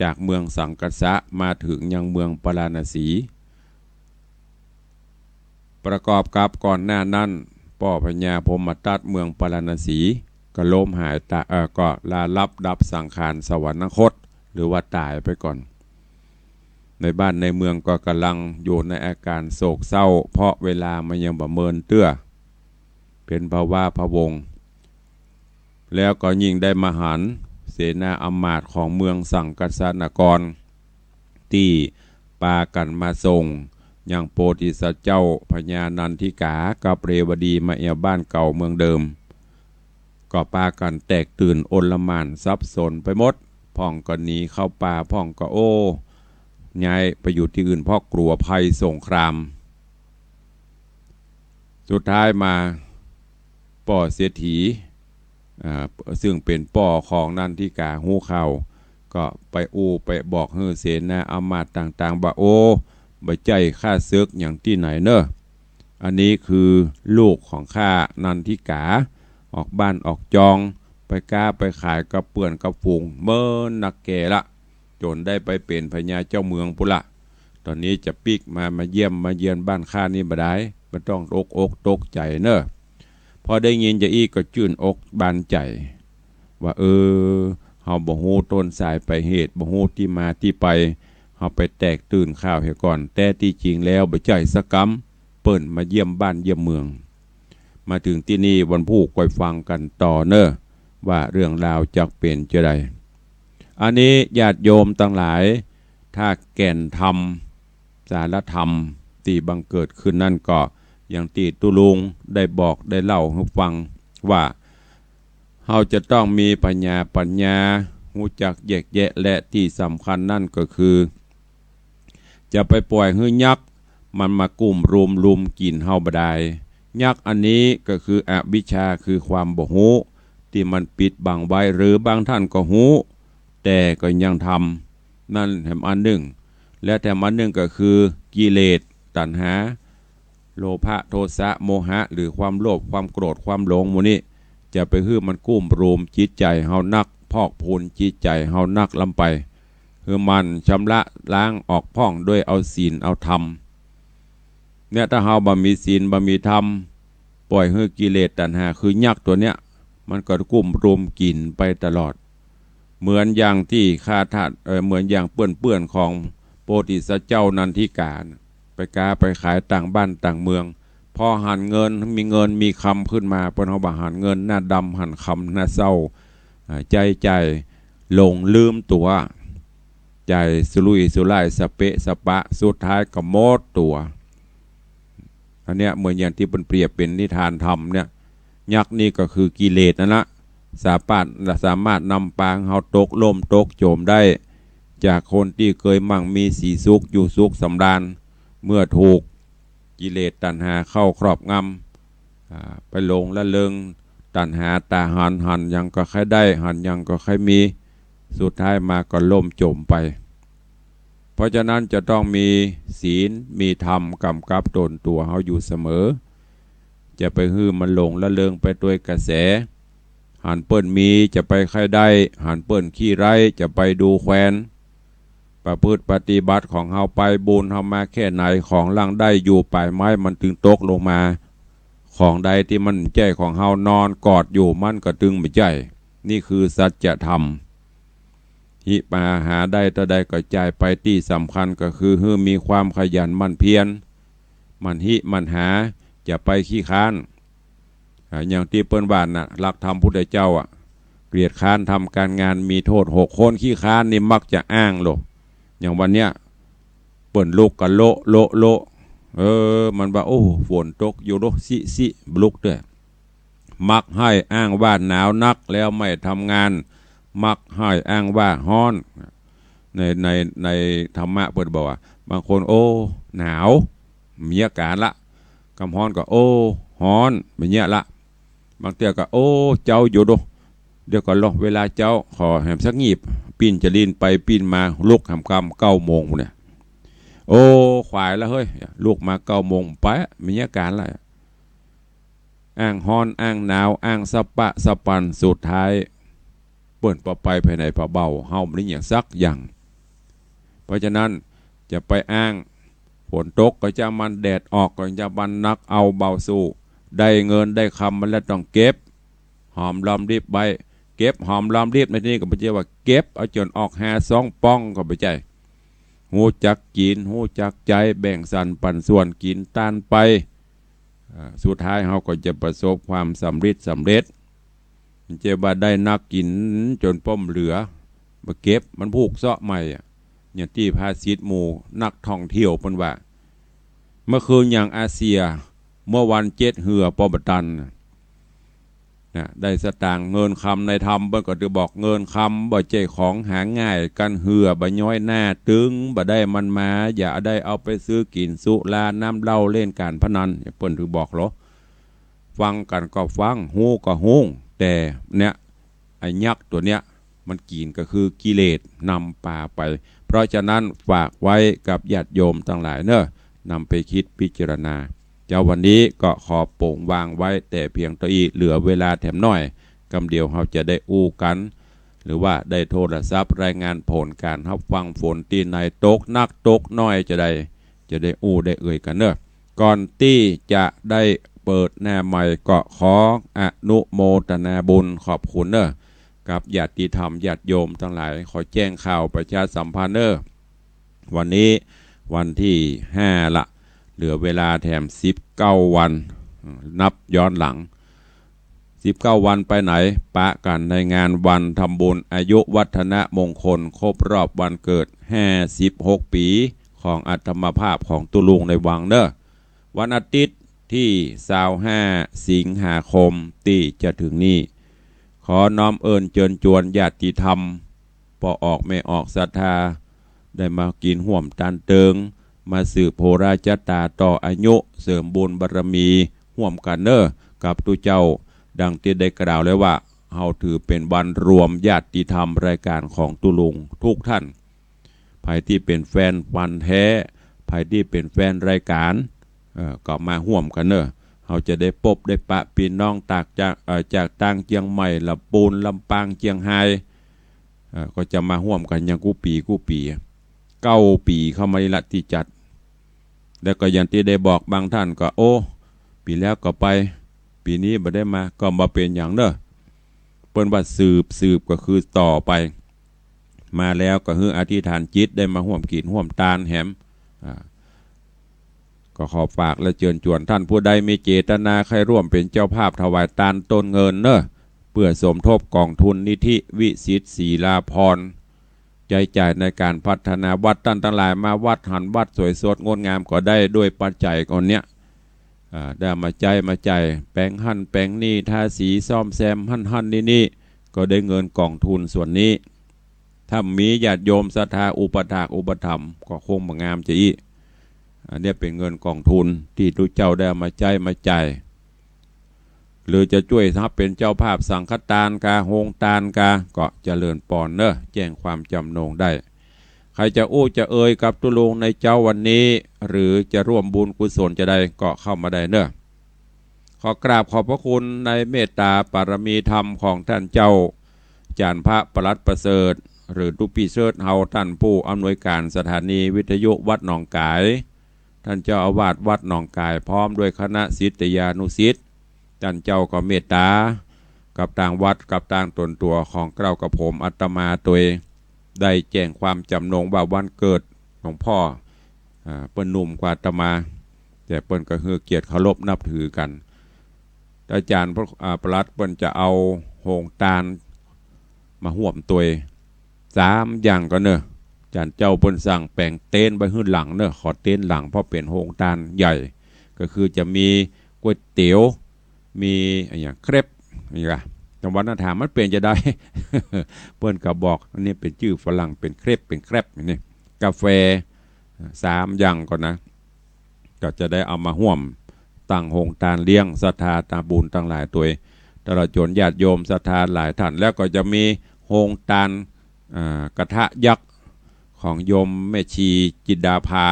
จากเมืองสังกัสสะมาเถิงยังเมืองปาราณสี ประกอบกับก่อนหน้านั้น ป้อพญาพรหมทัตเมืองปาราณสี ก็ล้มหายต๋าย เอ่อ ก็ลาลับดับสังขารสวรรคต หรือว่าต๋ายไปก่อน ในบ้านในเมืองก็ก่ำลังอยู่ในอาก๋านโศกเศร้า เพราะเวลามันยังบ่เมินเตื้อ เป๋นพะวาพะวง แล้วก็ยิ่งได้มาหันเสนาอำมาตย์ของเมืองสังกัสสนคร ตี้ปากั๋นมาส่งยังโพธิสัตว์เจ้าพญานันทิกากับเรวดีมาแอ่วบ้านเก่าเมืองเดิม ก็ปากั๋นแตกตื่นอลหม่านสับสนไปหมด พ่องก็หนีเข้าป่า พ่องก็ โอ้ ย้ายไปอยู่ตี้อื่นเพราะกลัวภัยสงคราม สุดท้ายมาป้อเศรษฐี อ่า ซึ่งเป๋นป้อของนันทิกาฮู้ข่าว ก็ไปอู้ไปบอกหื้อเสนาอำมาตย์ต่างๆ ว่า โอ้ บ่ใจ้ข้าศึกหยังตี้ไหนเน่อ อันนี้คือลูกของข้านันทิกา ออกบ้านออกจอง ไปก๊าไปขายกับเปื้อนกับฝูง เมินนักแก่ละ จ๋นได้ไปเป๋นพญาเจ้าเมืองปู้นละ ต๋อนนี้จะปิ๊กมา มาเยี่ยมมาเยียนบ้านข้านี่บ่ดาย บ่ต้องตกอกตกใจ๋เน่อ พอได้ยินจาอี้ก็จื้นอกบานใจ๋ ว่า เออ เฮาบ่ฮู้ต้นสายปลายเหตุ บ่ฮู้ตี้มาตี้ไป เฮาไปแตกตื่นข่าวเหียก่อน แต๊ตี้จริงแล้วบ่ใจ้สักกำ เปิ้นมาเยี่ยมบ้านเยี่ยมเมือง มาเถิงตี้นี่วันพูกค่อยฟังกั๋นต่อเน่อ ว่าเรื่องราวจักเป๋นจาใด อันนี้ญาติโยมตังหลาย ถ้าแก่นธรรม สารธรรมตี้บังเกิดขึ้นนั้นก็ อย่างตี้ตุ๊ลุงได้บอกได้เล่าหื้อฟังว่า เฮาจะต้องมีผญาปั๋ญญา ฮู้จักแยกแยะ และตี้สำคัญนั้นก็คือ จะไปป่อยหื้อยักษ์มันมากุ้มรุมลุมกิ๋นเฮาบ่ดาย ยักษ์อันนี้ก็คืออวิชชา คือความบ่ฮู้ ตี้มันปิดบังไว้ หรือบางท่านก็ฮู้ แต่ก็ยังทำ นั่นแถมอันนึ่ง และแถมอันนึ่งก็คือกิเลสตัณหา โลภะ โทสะ โมหะ หรือความโลภ ความโกรธ ความหลงหมู่นี้ จะไปหื้อมันกุ้มรุมจิตใจ๋เฮานัก พอกพูนจิตใจ๋เฮานักล้ำไป หื้อมันชำระล้างออกพ่องด้วยเอาศีลเอาธรรม เนี่ย ถ้าเฮาบ่มีศีลบ่มีธรรม ป่อยหื้อกิเลสตัณหา คือยักษ์ตั๋วเนี้ย มันก็กุ้มรุมกิ๋นไปตลอด เหมือนอย่างตี้ข้าทาส เอ่อ เหมือนอย่างเปื้อนๆ ของโพธิสัตว์เจ้านันทิกาน่ะ ไปก๊าไปขายต่างบ้านต่างเมือง พอหันเงิน มีเงินมีคำขึ้นมา เปิ้นเฮาว่าหันเงินหน้าดำ หันคำหน้าเศร้า อ่า ใจ๊จ่ายหลงลืมตั๋ว จ่ายสุรุ่ยสุร่ายสะเปะสะปะ สุดท้ายก็หมดตั๋ว อันเนี้ยเหมือนอย่างตี้เปิ้นเปรียบเป๋นนิทานธรรมเนี่ย ยักษ์นี่ก็คือกิเลสนั่นละ สามารถ สามารถนำปางเฮาตกล่มตกโจ๋มได้ จากคนตี้เกยมั่งมีสีสุข อยู่สุขสำราญ เมื่อถูกกิเลสตัณหาเข้าครอบงำ อ่า ไปหลงละเริง ตัณหาต๋าหัน หันหยังก็ใค่ได้ หันหยังก็ใค่มี สุดท้ายมาก็ล่มโจ๋มไป เพราะฉะนั้นจะต้องมีศีล มีธรรมกำกับตนตั๋วเฮาอยู่เสมอ จะไปหื้อมันหลงละเริงไปตวยกระแส หันเปิ้นมีจะไปใค่ได้ หันเปิ้นขี้ไร้จะไปดูแควน ประพฤติปฏิบัติของเฮาไป บุญเฮามาแค่ไหน ของหลังได้อยู่ป๋ายไม้มันตึงตกลงมา ของใดตี้มันบ่ใจ้ของเฮานอนกอดอยู่มันก็ตึงบ่ใจ้ นี่คือสัจธรรม หิปาหาได้เต้าใดก็จ่ายไป ตี้สำคัญก็คือหื้อมีความขยันหมั่นเพียร หมั่นหิหมั่นหา อย่าไปขี้ค้าน อ่า อย่างตี้เปิ้นว่าน่ะ หลักธรรมพุทธเจ้าอะ เกียจคร้านทำการงานมีโทษหก คนขี้ค้านนี่มักจะอ้างโลด อย่างวันเนี้ย เปิ้นลุกก็โละโละโละ เออ มันว่า โอ้ ฝนตกอยู่โลด ซิซิ บ่ลุกเตื้อ มักให้อ้างว่าหนาวนักแล้วไม่ทำงาน มักให้อ้างว่าฮ้อน ใน ใน ในธรรมะเปิ้นบอกว่า บางคน โอ้ หนาว บ่มีอาก๋านละ กำฮ้อนก็ โอ้ ฮ้อน บ่มีละ บางเตื้อก็ โอ้ เจ๊าอยู่โด เดี๋ยวก่อนลอ เวลาเจ๊า ขอแหมสักงีบ ปิ้นจะลิ้นไปปิ้นมา ลุกแหมกำเก้าโมงพู้นเนี่ย โอ้ ขวายละเฮ้ย ลุกมาเก้าโมงไป บ่มีอาก๋านละ อ้างฮ้อน อ้างหนาว อ้างสะปะสะปัน สุดท้าย เปิ้นปอไปภายในปอเบา เฮาบ่ได้หยังสักอย่าง เพราะฉะนั้นจะไปอ้าง ฝนตกก็จะมัน แดดออกก็จะมัน หนักเอาเบาสู้ ได้เงินได้คำมาแล้วต้องเก็บ หอมรอมริบไว้ เก็บหอมรอมริบในที่นี้ก็บ่ใจ้ว่าเก็บเอาจ๋นออกหาสองป๋อง ก็บ่ใจ้ ฮู้จักกิ๋น ฮู้จักใจ๊ แบ่งสรรปันส่วนกิ๋นตานไป อ่า สุดท้ายเฮาก็จะประสบความสำริดสำเร็จ บ่ใจ้ว่าได้นักกิ๋นจ๋นป้อมเหลือ บ่เก็บ มันผูกเซาะใหม่อะ อย่างตี้ภาษิตหมู่นักท่องเที่ยวเปิ้นว่า เมื่อคืนอย่างอาเซีย เมื่อวันเจ็ดเหือปอบ่ตัน นะ ได้สตางค์ เงินคำในธรรมเปิ้นก็จะบอก เงินคำบ่ใจ้ของหาง่าย กั๋นเหือบ่ย้อยหน้า ตึงบ่ได้มันมา อย่าได้เอาไปซื้อกิ๋นสุรา น้ำเหล้า เล่นก๋านพนัน เปิ้นถือบอกลอ ฟังกั๋นก็ฟัง ฮู้ก็ฮู้ แต่เนี่ย ไอ้ยักษ์ตั๋วเนี้ยมันกิ๋นก็คือกิเลสนำปาไป เพราะฉะนั้นฝากไว้กับญาติโยมตังหลายเน่อ นำไปกึ๊ดพิจารณา เจ๊าวันนี้ก็ขอป๋งวางไว้แต่เพียงเต้าอี้ เหลือเวลาแถมน้อย กำเดียวเฮาจะได้อู้กั๋น หรือว่าได้โทรศัพท์รายงานผลก๋านฮับฟังฝนตี้ไหน ตกนักตกน้อยจาใด จะได้อู้ได้เอ่ยกั๋นเน่อ ก่อนตี้จะได้เปิดหน้าใหม่ก็ขออนุโมทนาบุญขอบคุณเน่อ กับญาติธรรมญาติโยมตังหลาย ขอแจ้งข่าวประชาสัมพันธ์เน่อ วันนี้วันตี้ห้าละ เหลือเวลาแถมสิบเก้าวัน นับย้อนหลัง สิบเก้าวันไปไหน ปะกั๋นในงานวันทำบุญอายุวัฒนมงคลครบรอบวันเกิดห้าสิบหกปี๋ของอาตมาภาพของตุ๊ลุงในวังเน่อ วันอาทิตย์ตี้ซาวห้าสิงหาคมตี้จะเถิงนี้ ขอน้อมเอิ้นเจิญจวนญาติธรรม ป้อออกแม่ออกศรัทธา ได้มากิ๋นฮ่วมตานเติง มาสืบโหราชะต๋าต่ออายุ เสริมบุญบารมีฮ่วมกั๋นเน่อ กับตุ๊เจ้า ดังตี้ได้กล่าวแล้วว่า เฮาถือเป๋นวันรวมญาติธรรมรายก๋านของตุ๊ลุงทุกท่าน ใผตี้เป๋นแฟนพันธุ์แท้ ใผตี้เป๋นแฟนรายก๋าน เอ่อ ก็มาฮ่วมกั๋นเน่อ เฮาจะได้ปบได้ปะปี้น้องตากจาก เอ่อ จากตางเจียงใหม่ ละปูน ลำปาง เจียงฮาย เอ่อ ก็จะมาฮ่วมกั๋นอย่างกู้ปี๋กู้ปี๋ เก้าปี๋เข้ามานี่ละตี้จัด แล้วก็อย่างตี้ได้บอกบางท่านก็ โอ้ ปี๋แล้วก็ไป ปี๋นี้บ่ได้มา ก็บ่เป๋นหยังเน่อ เปิ้นว่าสืบ สืบก็คือต่อไป มาแล้วก็หื้ออธิษฐานจิตได้มาฮ่วมกิ๋นฮ่วมตานแหม อ่า ก็ขอฝากและเจิญจวนท่านผู้ใดมีเจตนาใค่ร่วมเป๋นเจ้าภาพถวายตานต้นเงินเน่อ เปื้อสมทบก๋องทุนนิธิวิสิทธิ์ศรีลาภรณ์ ใจ๊จ่ายในก๋านพัฒนาวัด ต้านตังหลายมาวัดหันวัดสวยสดงดงามก็ได้ด้วยปัจจัยก้อนเนี้ย อ่า ได้มาใจ๊มาจ่าย แป๋งหั้นแป๋งนี่ ทาสีซ่อมแซมหั้นหั้นนี่นี่ ก็ได้เงินก๋องทุนส่วนนี้ ถ้ามีญาติโยมศรัทธาอุปถากอุปถัมภ์ก็คงบ่งามจะอี้ อันเนี้ยเป๋นเงินก๋องทุนตี้ตุ๊เจ้าได้เอามาใจ๊มาจ่าย หรือจะจ้วยฮับเป๋นเจ้าภาพสังฆตานกา โฮงตานกา ก็เจริญปอนเน่อ แจ้งความจำนงได้ ใผจะอู้จะเอ่ยกับตุ๊ลุงในเจ๊าวันนี้ หรือจะร่วมบุญกุศลจาใดก็เข้ามาได้เน่อ ขอกราบขอบพระคุณในเมตตาปารมีธรรมของต้านเจ้า อาจ๋ารย์พระปลัดประเสริฐ หรือตุ๊ปี้เสิร์ชเฮา ต้านผู้อำนวยก๋านสถานีวิทยุวัดหนองก๋าย ต้านเจ้าอาวาสวัดหนองก๋าย พร้อมด้วยคณะศิษยานุศิษย์ ต้านเจ้าก็เมตตา กับตางวัด กับตางต๋นตั๋วของเกล้ากับผมอาตมาตวย ได้แจ้งความจำนงว่าวันเกิดหลวงพ่อ อ่า เปิ้นหนุ่มกว่าอาตมา แต่เปิ้นก็หื้อเกียรติเคารพนับถือกั๋น อาจ๋ารย์พระ อ่า ปลัดเปิ้นจะเอาโฮงตานมาฮ่วมตวย สามอย่างก่อนเน่อ อาจ๋ารย์เจ้าเปิ้นสั่งแป๋งเต็นท์ไว้หื้อหลังเน่อ ขอเต็นท์หลัง เพราะเป๋นโฮงตานใหญ่ ก็คือจะมีก๋วยเตี๋ยว มีอะหยัง เครป นี่กะ ตางวันน่ะถามมันเป๋นจาใด เปิ้นก็บอก อันนี้เป๋นจื้อฝรั่ง เป๋นเครป เป๋นแครป นี่ กาแฟ สามอย่างก่อนนะ ก็จะได้เอามาฮ่วมตั้งโฮงตานเลี้ยงศรัทธาตาบุญตังหลายตวย ตลอดจ๋นญาติโยมศรัทธาหลายท่าน แล้วก็จะมีโฮงตาน อ่า กระทะยักษ์ของโยมแม่ชีจินดาภา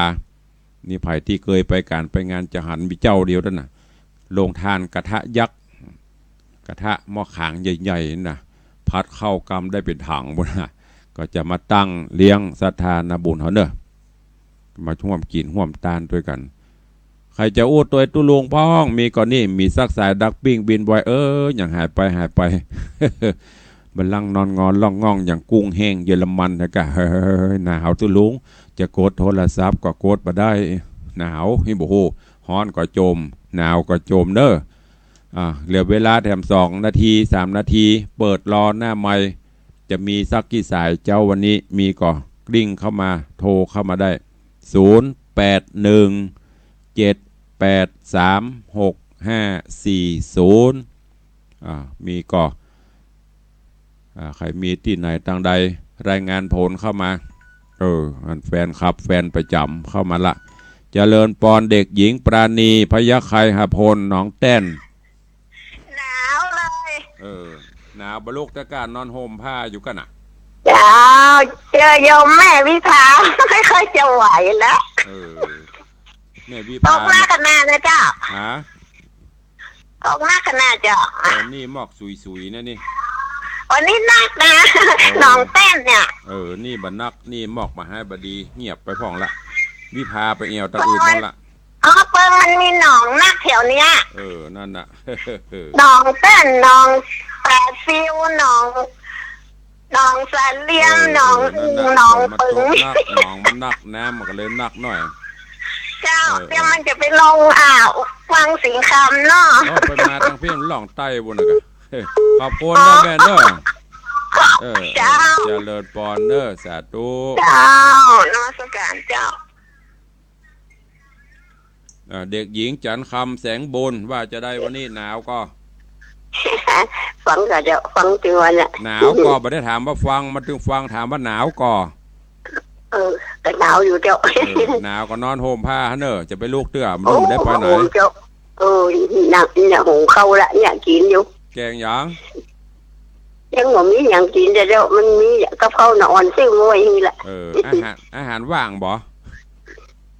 นี่ใผตี้เกยไปก๋านไปงานจะหันมีเจ้าเดียวเต้านั้นน่ะ โฮงตานกระทะยักษ์ กระทะหม้อขางใหญ่ๆ นั่นน่ะ ผัดข้าวกำได้เป๋นถังปู้นน่ะ ก็จะมาตั้งเลี้ยงศรัทธานาบุญเฮาเน่อ มาฮ่วมกิ๋นฮ่วมตานตวยกั๋น ใผจะอู้ตวยตุ๊ลุงพ่อง มีก่อนี่ มีสักสายดักปิ้งบินไว เออ อย่างหายไปหายไป บ่าลั่งนอนงอนล่องง่องอย่างกุ้งแห้งเยอรมันนะกะ เฮ้ย หนาวตุ๊ลุง จะกดโทรศัพท์ก็กดบ่ได้ หนาว นี่บ่ฮู้ ฮ้อนก็จ่ม หนาวก็จ่มเน่อ อ่า เหลือเวลาแถมสองนาที สามนาที เปิดรอหน้าไมค์ จะมีสักกี่สายเจ๊าวันนี้ มีก็กริ่งเข้ามา โทรเข้ามาได้ ศูนย์แปดหนึ่ง เจ็ดแปดสาม หกห้าสี่ศูนย์ อ่า มีก็ อ่า ใผมีตี้ไหนตางใด รายงานผลเข้ามา เออ อันแฟนคลับ แฟนประจ๋ำเข้ามาละ เจริญปอน เด็กหญิงปราณี พยัคฆไคหพล หนองแต้น หนาวเลย เออ หนาวบ่ลูก แต่ก้านอนห่มผ้าอยู่กั๋นน่ะ เจ้า เจอโยมแม่วิภา ไม่ค่อยจะไหวแล้ว เออ แม่วิภา ตกหนักขนาดนะเจ้า ฮะ ตกหนักขนาดเจ้า วันนี้หมอกสุยๆ นะนี่ วันนี้หนักนะ เออ หนองแต้นเนี่ย เออ นี่บ่หนัก นี่หมอกบ่หายบ่ดี เงียบไปพ่องละ วิภาไปแอ่วตางอื่นนั่นละ อ๋อ เปิ้งมันมีหนองนักแถวเนี้ย เออ นั่นน่ะ หนองแต้น หนองปลาซิว หนอง หนองสาเหลี่ยม เออ หนอง เออ นั่นน่ะ หนอง ฝนมันตกหนัก เปิ้ง หนองมันนัก น้ำมันก็เลยนักหน่อย เจ้า เออ เดี๋ยวมันจะไปลง อ่า วังสิงห์คำเนาะ เออ ไปมาตางเพี้ยนล่องใต้บุญน่ะกะ ขอบคุณนะแม่เนอะ เออ เจ้า เจริญปอนเนอะ สาธุ เจ้า นมัสการเจ้า อ่า เด็กหญิงจันทร์คำ แสงบุญ ว่าจะใดวันนี้ หนาวก่อ ฟังก่อเจ้า ฟังตึงวันน่ะ หนาวก่อ บ่ได้ถามว่าฟัง มันตึงฟัง ถามว่าหนาวก่อ เออ ก็หนาวอยู่เจ้า เออ หนาวก็นอนห่มผ้าเนอะ จะไปลุกเตื้อ มัน โอ้ บ่ได้ไปไหน โอ้เจ้า เออ เนี่ย เนี่ย หุงข้าวละ เนี่ย กิ๋นอยู่ แกงหยัง ยังบ่มีหยังกิ๋นเจ้า มันมีกับข้าวน่ะ อ่อนซื้อมาไว้นี่ละ เออ อาหาร อาหารว่างบ่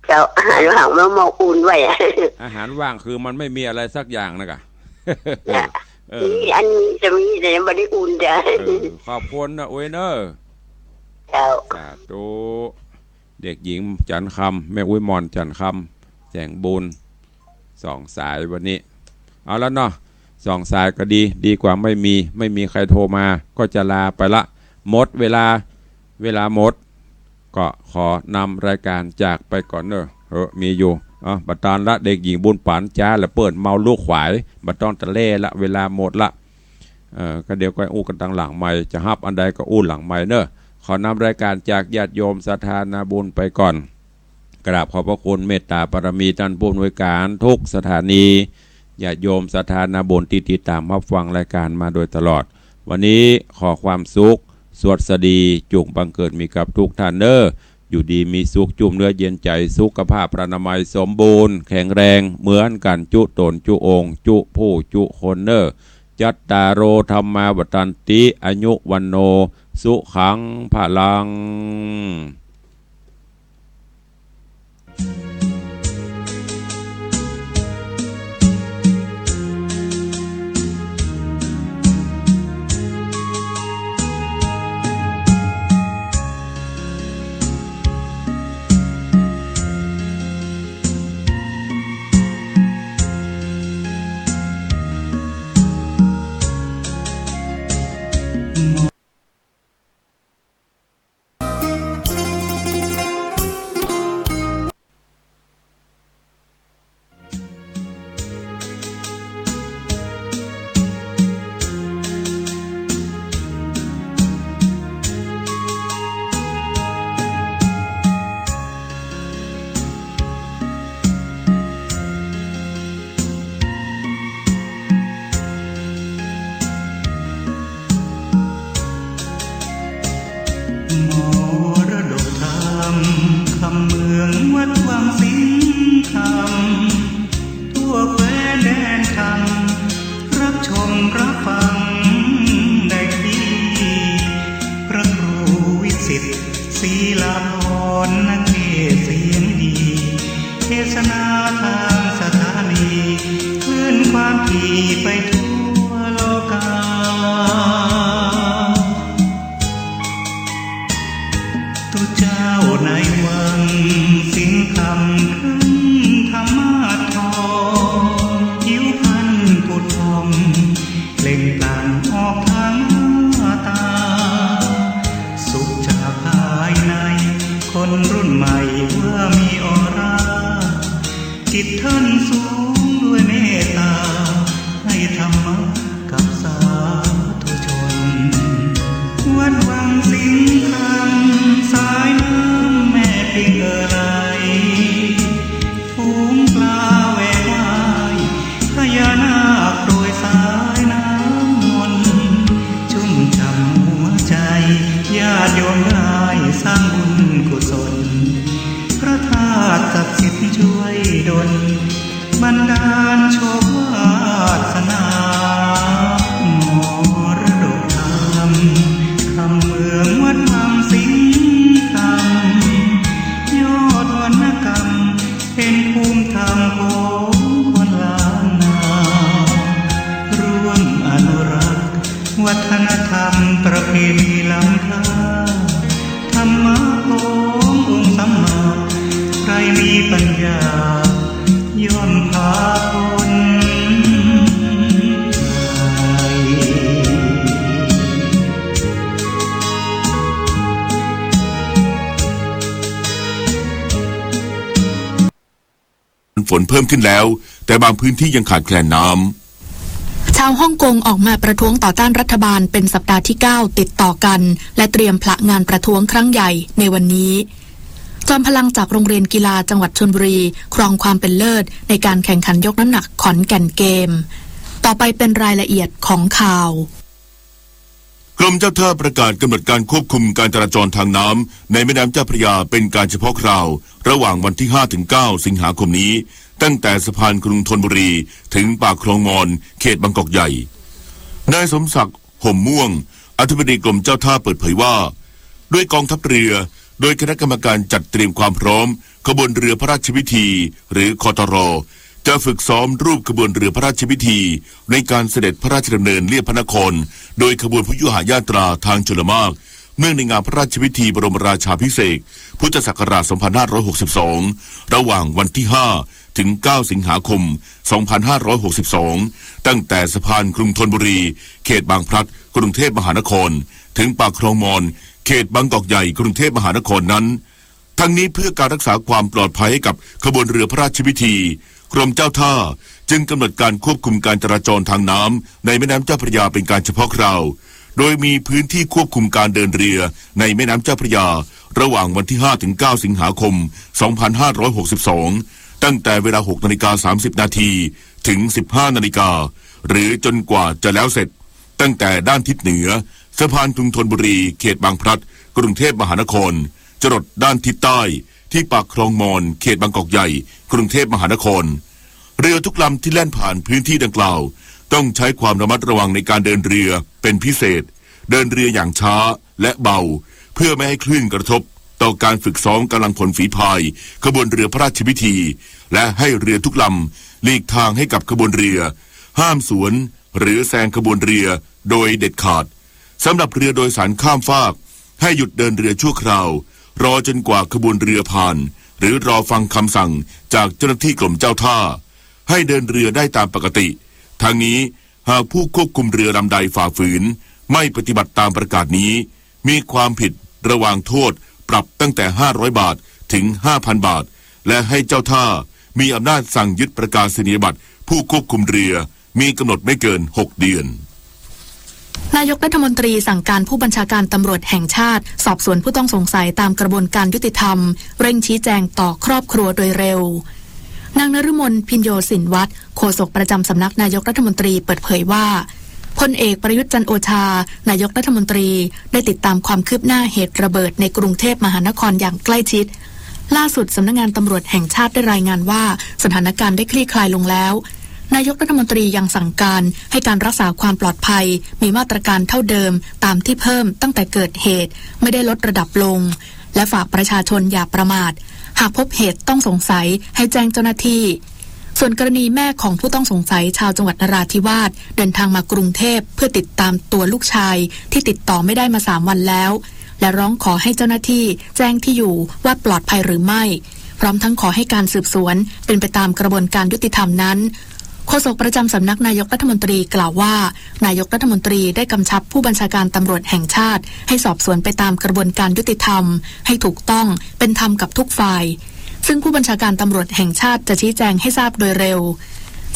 เจ้า อาหารว่างมาหม้ออุ่นไว้อะ อาหารว่างคือมันไม่มีอะไรสักอย่างนะกะ เนี่ย เออ มีอันนี้จะมีแต่ยังบ่ได้อุ่นจ้ะ เออ ขอบคุณนะอุ๊ยเนอะ เจ้า สาธุ เด็กหญิงจันทร์คำ แม่อุ๊ยหม่อนจันทร์คำ แสงบุญ สองสายวันนี้ เอาละเนาะ สองสายก็ดี ดีกว่าไม่มี ไม่มีใครโทรมา ก็จะลาไปละ หมดเวลา เวลาหมด ก็ขอนำรายการจากไปก่อนเนอะ เออ มีอยู่ เอา บ่ตันละ เด็กหญิงบุญปั๋นจ๊ะ ละเปิ้นเมาลูกขวาย บ่ต้องตะแล่ละ เวลาหมดละ เออ ก็เดี๋ยวก็อู้กั๋นตางหลังไมค์ จะฮับอันใดก็อู้หลังไมค์เนอะ ขอนำรายการจากญาติโยมศรัทธานาบุญไปก่อน กราบขอบพระคุณเมตตาบารมีต้านผู้อำนวยการทุกสถานี ญาติโยมศรัทธานาบุญตี้ติดตามฮับฟังรายการมาโดยตลอด วันนี้ขอความสุข สวัสดี จุ่งบังเกิดมีกับทุกท่านเนอะ อยู่ดีมีสุข จุ่มเนื้อเย็นใจ๋ สุขภาพพรรณนามัยสมบูรณ์ แข็งแรง เหมือนกั๋นจุ๊ต๋นจุ๊องค์ จุ๊ผู้จุ๊คนเนอะ จัตตาโร ธัมมา วัฑฒันติ อายุ วัณโณ สุขัง พลังมรดกธรรม คำเมืองวัดวังสิงห์คำ ทั่วแคว้นแดนธรรม รับชมรับฟังได้ที่ พระครูวิสิทธิ์ ศรีลาภรณ์ นักเทศน์เสียงดี เทศนาทางสถานี คลื่นความถี่ไปทั่วโลกา ตุ๊เจ้าในวังสิงห์คำ ครึ่งธรรมาสน์ทอง ผิวพรรณผุดผ่อง เปล่งปลั่งออกทางหน้าตา สุขจากภายใน คนรุ่นใหม่ว่ามีออร่า จิตท่านสูงด้วยเมตตา ให้ธรรมะกับสาธุชน วัดวังสิงห์คำ สายน้ำแม่ปิงเอ่อไหล ฝูงปลาแหวกว่าย พญานาคโปรยสายน้ำมนต์ ชุ่มฉ่ำหัวใจ ญาติโยมได้สร้างบุญกุศล พระธาตุศักดิ์สิทธิ์ช่วยดล บันดาลโชควาสนา ธรรมะขององค์สัมมา ใครมีปัญญา ย่อมพาพ้น ฝนเพิ่มขึ้นแล้ว แต่บางพื้นที่ยังขาดแคลนน้ำ ชาวฮ่องกงออกมาประท้วงต่อต้านรัฐบาลเป็นสัปดาห์ที่เก้าติดต่อกัน และเตรียมพละงานประท้วงครั้งใหญ่ในวันนี้ จอมพลังจากโรงเรียนกีฬาจังหวัดชลบุรี ครองความเป็นเลิศในการแข่งขันยกน้ำหนักขอนแก่นเกม ต่อไปเป็นรายละเอียดของข่าว กรมเจ้าท่าประกาศกำหนดการควบคุมการจราจรทางน้ำในแม่น้ำเจ้าพระยาเป็นการเฉพาะคราว ระหว่างวันที่ห้าถึงเก้าสิงหาคมนี้ ตั้งแต่สะพานกรุงธนบุรีถึงปากคลองมอน เขตบางกอกใหญ่ นายสมศักดิ์ ห่มม่วง อธิบดีกรมเจ้าท่าเปิดเผยว่า ด้วยกองทัพเรือ โดยคณะกรรมการจัดเตรียมความพร้อมขบวนเรือพระราชพิธี หรือ คตร จะฝึกซ้อมรูปขบวนเรือพระราชพิธี ในการเสด็จพระราชดำเนินเลียบพระนคร โดยขบวนพยุหญาตราทางชลมาก เนื่องในงานพระราชพิธีบรมราชาภิเษก พุทธศักราช สองพันห้าร้อยหกสิบสอง ระหว่างวันที่ห้าถึงเก้าสิงหาคม สองพันห้าร้อยหกสิบสอง ตั้งแต่สะพานกรุงธนบุรี เขตบางพลัด กรุงเทพมหานคร ถึงปากคลองมอน เขตบางกอกใหญ่ กรุงเทพมหานครนั้น ทั้งนี้เพื่อการรักษาความปลอดภัยให้กับขบวนเรือพระราชพิธี กรมเจ้าท่าจึงกำหนดการควบคุมการจราจรทางน้ำในแม่น้ำเจ้าพระยาเป็นการเฉพาะคราว โดยมีพื้นที่ควบคุมการเดินเรือในแม่น้ำเจ้าพระยา ระหว่างวันที่ห้าถึงเก้าสิงหาคม สองพันห้าร้อยหกสิบสอง ตั้งแต่เวลา หกนาฬิกาสามสิบนาที ถึง สิบห้านาฬิกา หรือจนกว่าจะแล้วเสร็จ ตั้งแต่ด้านทิศเหนือ สะพานกรุงธนบุรี เขตบางพลัด กรุงเทพมหานคร จรดด้านทิศใต้ ที่ปากคลองมอน เขตบางกอกใหญ่ กรุงเทพมหานคร เรือทุกลำที่แล่นผ่านพื้นที่ดังกล่าว ต้องใช้ความระมัดระวังในการเดินเรือเป็นพิเศษ เดินเรืออย่างช้าและเบา เพื่อไม่ให้คลื่นกระทบต่อการฝึกซ้อมกำลังพลฝีพายขบวนเรือพระราชพิธี และให้เรือทุกลำหลีกทางให้กับขบวนเรือ ห้ามสวนหรือแซงขบวนเรือโดยเด็ดขาด สำหรับเรือโดยสารข้ามฟาก ให้หยุดเดินเรือชั่วคราว รอจนกว่าขบวนเรือผ่าน หรือรอฟังคำสั่งจากเจ้าหน้าที่กรมเจ้าท่า ให้เดินเรือได้ตามปกติ ทั้งนี้หากผู้ควบคุมเรือลำใดฝ่าฝืน ไม่ปฏิบัติตามประกาศนี้ มีความผิดระวางโทษปรับตั้งแต่ ห้าร้อยบาท ถึง ห้าพันบาท และให้เจ้าท่ามีอำนาจสั่งยึดประกาศนียบัตรผู้ควบคุมเรือ มีกำหนดไม่เกิน หกเดือน นายกรัฐมนตรีสั่งการผู้บัญชาการตำรวจแห่งชาติ สอบสวนผู้ต้องสงสัยตามกระบวนการยุติธรรม เร่งชี้แจงต่อครอบครัวโดยเร็ว นางนฤมล พิญโญสินวัฒน์ โฆษกประจำสำนักนายกรัฐมนตรีเปิดเผยว่า พลเอกประยุทธ์ จันทร์โอชา นายกรัฐมนตรี ได้ติดตามความคืบหน้าเหตุระเบิดในกรุงเทพมหานครอย่างใกล้ชิด ล่าสุดสำนักงานตำรวจแห่งชาติได้รายงานว่า สถานการณ์ได้คลี่คลายลงแล้ว นายกรัฐมนตรียังสั่งการให้การรักษาความปลอดภัย มีมาตรการเท่าเดิมตามที่เพิ่มตั้งแต่เกิดเหตุ ไม่ได้ลดระดับลง และฝากประชาชนอย่าประมาท หากพบเหตุต้องสงสัยให้แจ้งเจ้าหน้าที่ ส่วนกรณีแม่ของผู้ต้องสงสัยชาวจังหวัดนราธิวาส เดินทางมากรุงเทพเพื่อติดตามตัวลูกชายที่ติดต่อไม่ได้มาสามวันแล้ว และร้องขอให้เจ้าหน้าที่แจ้งที่อยู่ว่าปลอดภัยหรือไม่ พร้อมทั้งขอให้การสืบสวนเป็นไปตามกระบวนการยุติธรรมนั้น โฆษกประจำสำนักนายกรัฐมนตรีกล่าวว่า นายกรัฐมนตรีได้กำชับผู้บัญชาการตำรวจแห่งชาติ ให้สอบสวนไปตามกระบวนการยุติธรรม ให้ถูกต้อง เป็นธรรมกับทุกฝ่าย ซึ่งผู้บัญชาการตำรวจแห่งชาติจะชี้แจงให้ทราบโดยเร็ว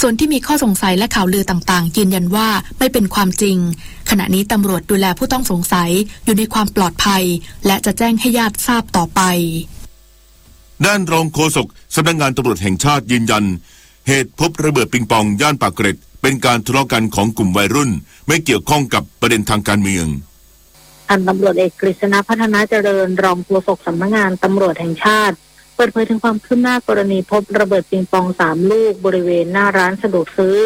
ส่วนที่มีข้อสงสัยและข่าวลือต่างๆ ยืนยันว่าไม่เป็นความจริง ขณะนี้ตำรวจดูแลผู้ต้องสงสัยอยู่ในความปลอดภัย และจะแจ้งให้ญาติทราบต่อไป ด้านรองโฆษกสำนักงานตำรวจแห่งชาติยืนยัน เหตุพบระเบิดปิงปองย่านปากเกร็ด เป็นการทะเลาะกันของกลุ่มวัยรุ่น ไม่เกี่ยวข้องกับประเด็นทางการเมือง พันตำรวจเอกกฤษณะ พัฒนาเจริญ รองโฆษกสำนักงานตำรวจแห่งชาติ เปิดเผยถึงความคืบหน้ากรณีพบระเบิดปิงปองสามลูกบริเวณหน้าร้านสะดวกซื้อ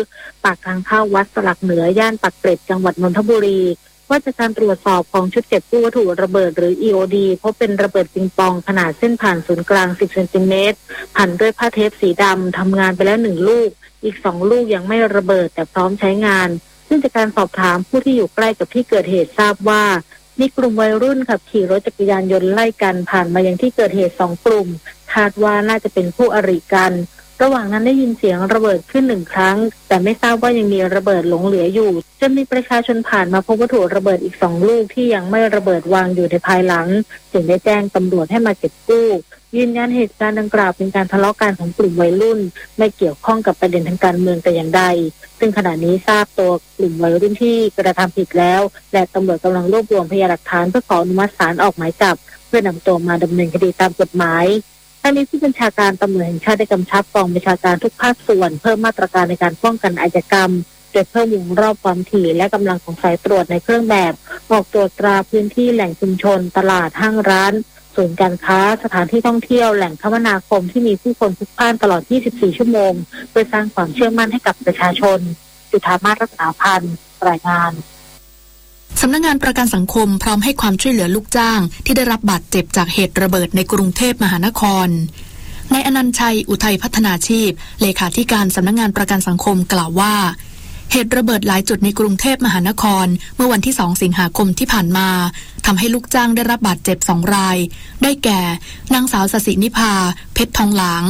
ปากทางเข้าวัดสลักเหนือ ย่านปากเกร็ด จังหวัดนนทบุรี ว่าจากการตรวจสอบของชุดเก็บกู้วัตถุระเบิดหรือ อี โอ ดี พบเป็นระเบิดปิงปองขนาดเส้นผ่านศูนย์กลาง สิบเซนติเมตร พันด้วยผ้าเทปสีดำ ทำงานไปแล้วหนึ่งลูก อีกสองลูกยังไม่ระเบิดแต่พร้อมใช้งาน ซึ่งจากการสอบถามผู้ที่อยู่ใกล้กับที่เกิดเหตุทราบว่า เ มีกลุ่มวัยรุ่นขับขี่รถจักรยานยนต์ไล่กันผ่านมายังที่เกิดเหตุสองกลุ่ม คาดว่าน่าจะเป็นคู่อริกัน ระหว่างนั้นได้ยินเสียงระเบิดขึ้นหนึ่งครั้ง แต่ไม่ทราบว่ายังมีระเบิดหลงเหลืออยู่ จนมีประชาชนผ่านมาพบวัตถุระเบิดอีกสองลูกที่ยังไม่ระเบิดวางอยู่ในภายหลัง จึงได้แจ้งตำรวจให้มาเก็บกู้ ยืนยันเหตุการณ์ดังกล่าวเป็นการทะเลาะกันของกลุ่มวัยรุ่น ไม่เกี่ยวข้องกับประเด็นทางการเมืองแต่อย่างใด ซึ่งขณะนี้ทราบตัวกลุ่มวัยรุ่นที่กระทำผิดแล้ว และตำรวจกำลังรวบรวมพยานหลักฐานเพื่อขออนุมัติศาลออกหมายจับ เพื่อนำตัวมาดำเนินคดีตามกฎหมาย ทั้งนี้ผู้บัญชาการตำรวจแห่งชาติได้กำชับกองบัญชาการทุกภาคส่วนเพิ่มมาตรการในการป้องกันอาชญากรรม โดยเพิ่มวงรอบความถี่และกำลังของสายตรวจในเครื่องแบบ ออกตรวจตราพื้นที่แหล่งชุมชน ตลาด ห้างร้าน ศูนย์การค้า สถานที่ท่องเที่ยว แหล่งคมนาคมที่มีผู้คนพลุกพล่านตลอดยี่สิบสี่ชั่วโมง เพื่อสร้างความเชื่อมั่นให้กับประชาชน จุฑามาศ รักษาพันธ์ รายงาน สำนักงานประกันสังคมพร้อมให้ความช่วยเหลือลูกจ้างที่ได้รับบาดเจ็บจากเหตุระเบิดในกรุงเทพมหานคร นายอนันต์ชัย อุทัยพัฒนาชีพ เลขาธิการสำนักงานประกันสังคมกล่าวว่า เหตุระเบิดหลายจุดในกรุงเทพมหานคร เมื่อวันที่สองสิงหาคมที่ผ่านมา ทำให้ลูกจ้างได้รับบาดเจ็บสองราย ได้แก่ นางสาวสสินิภา เพชรทองหลาง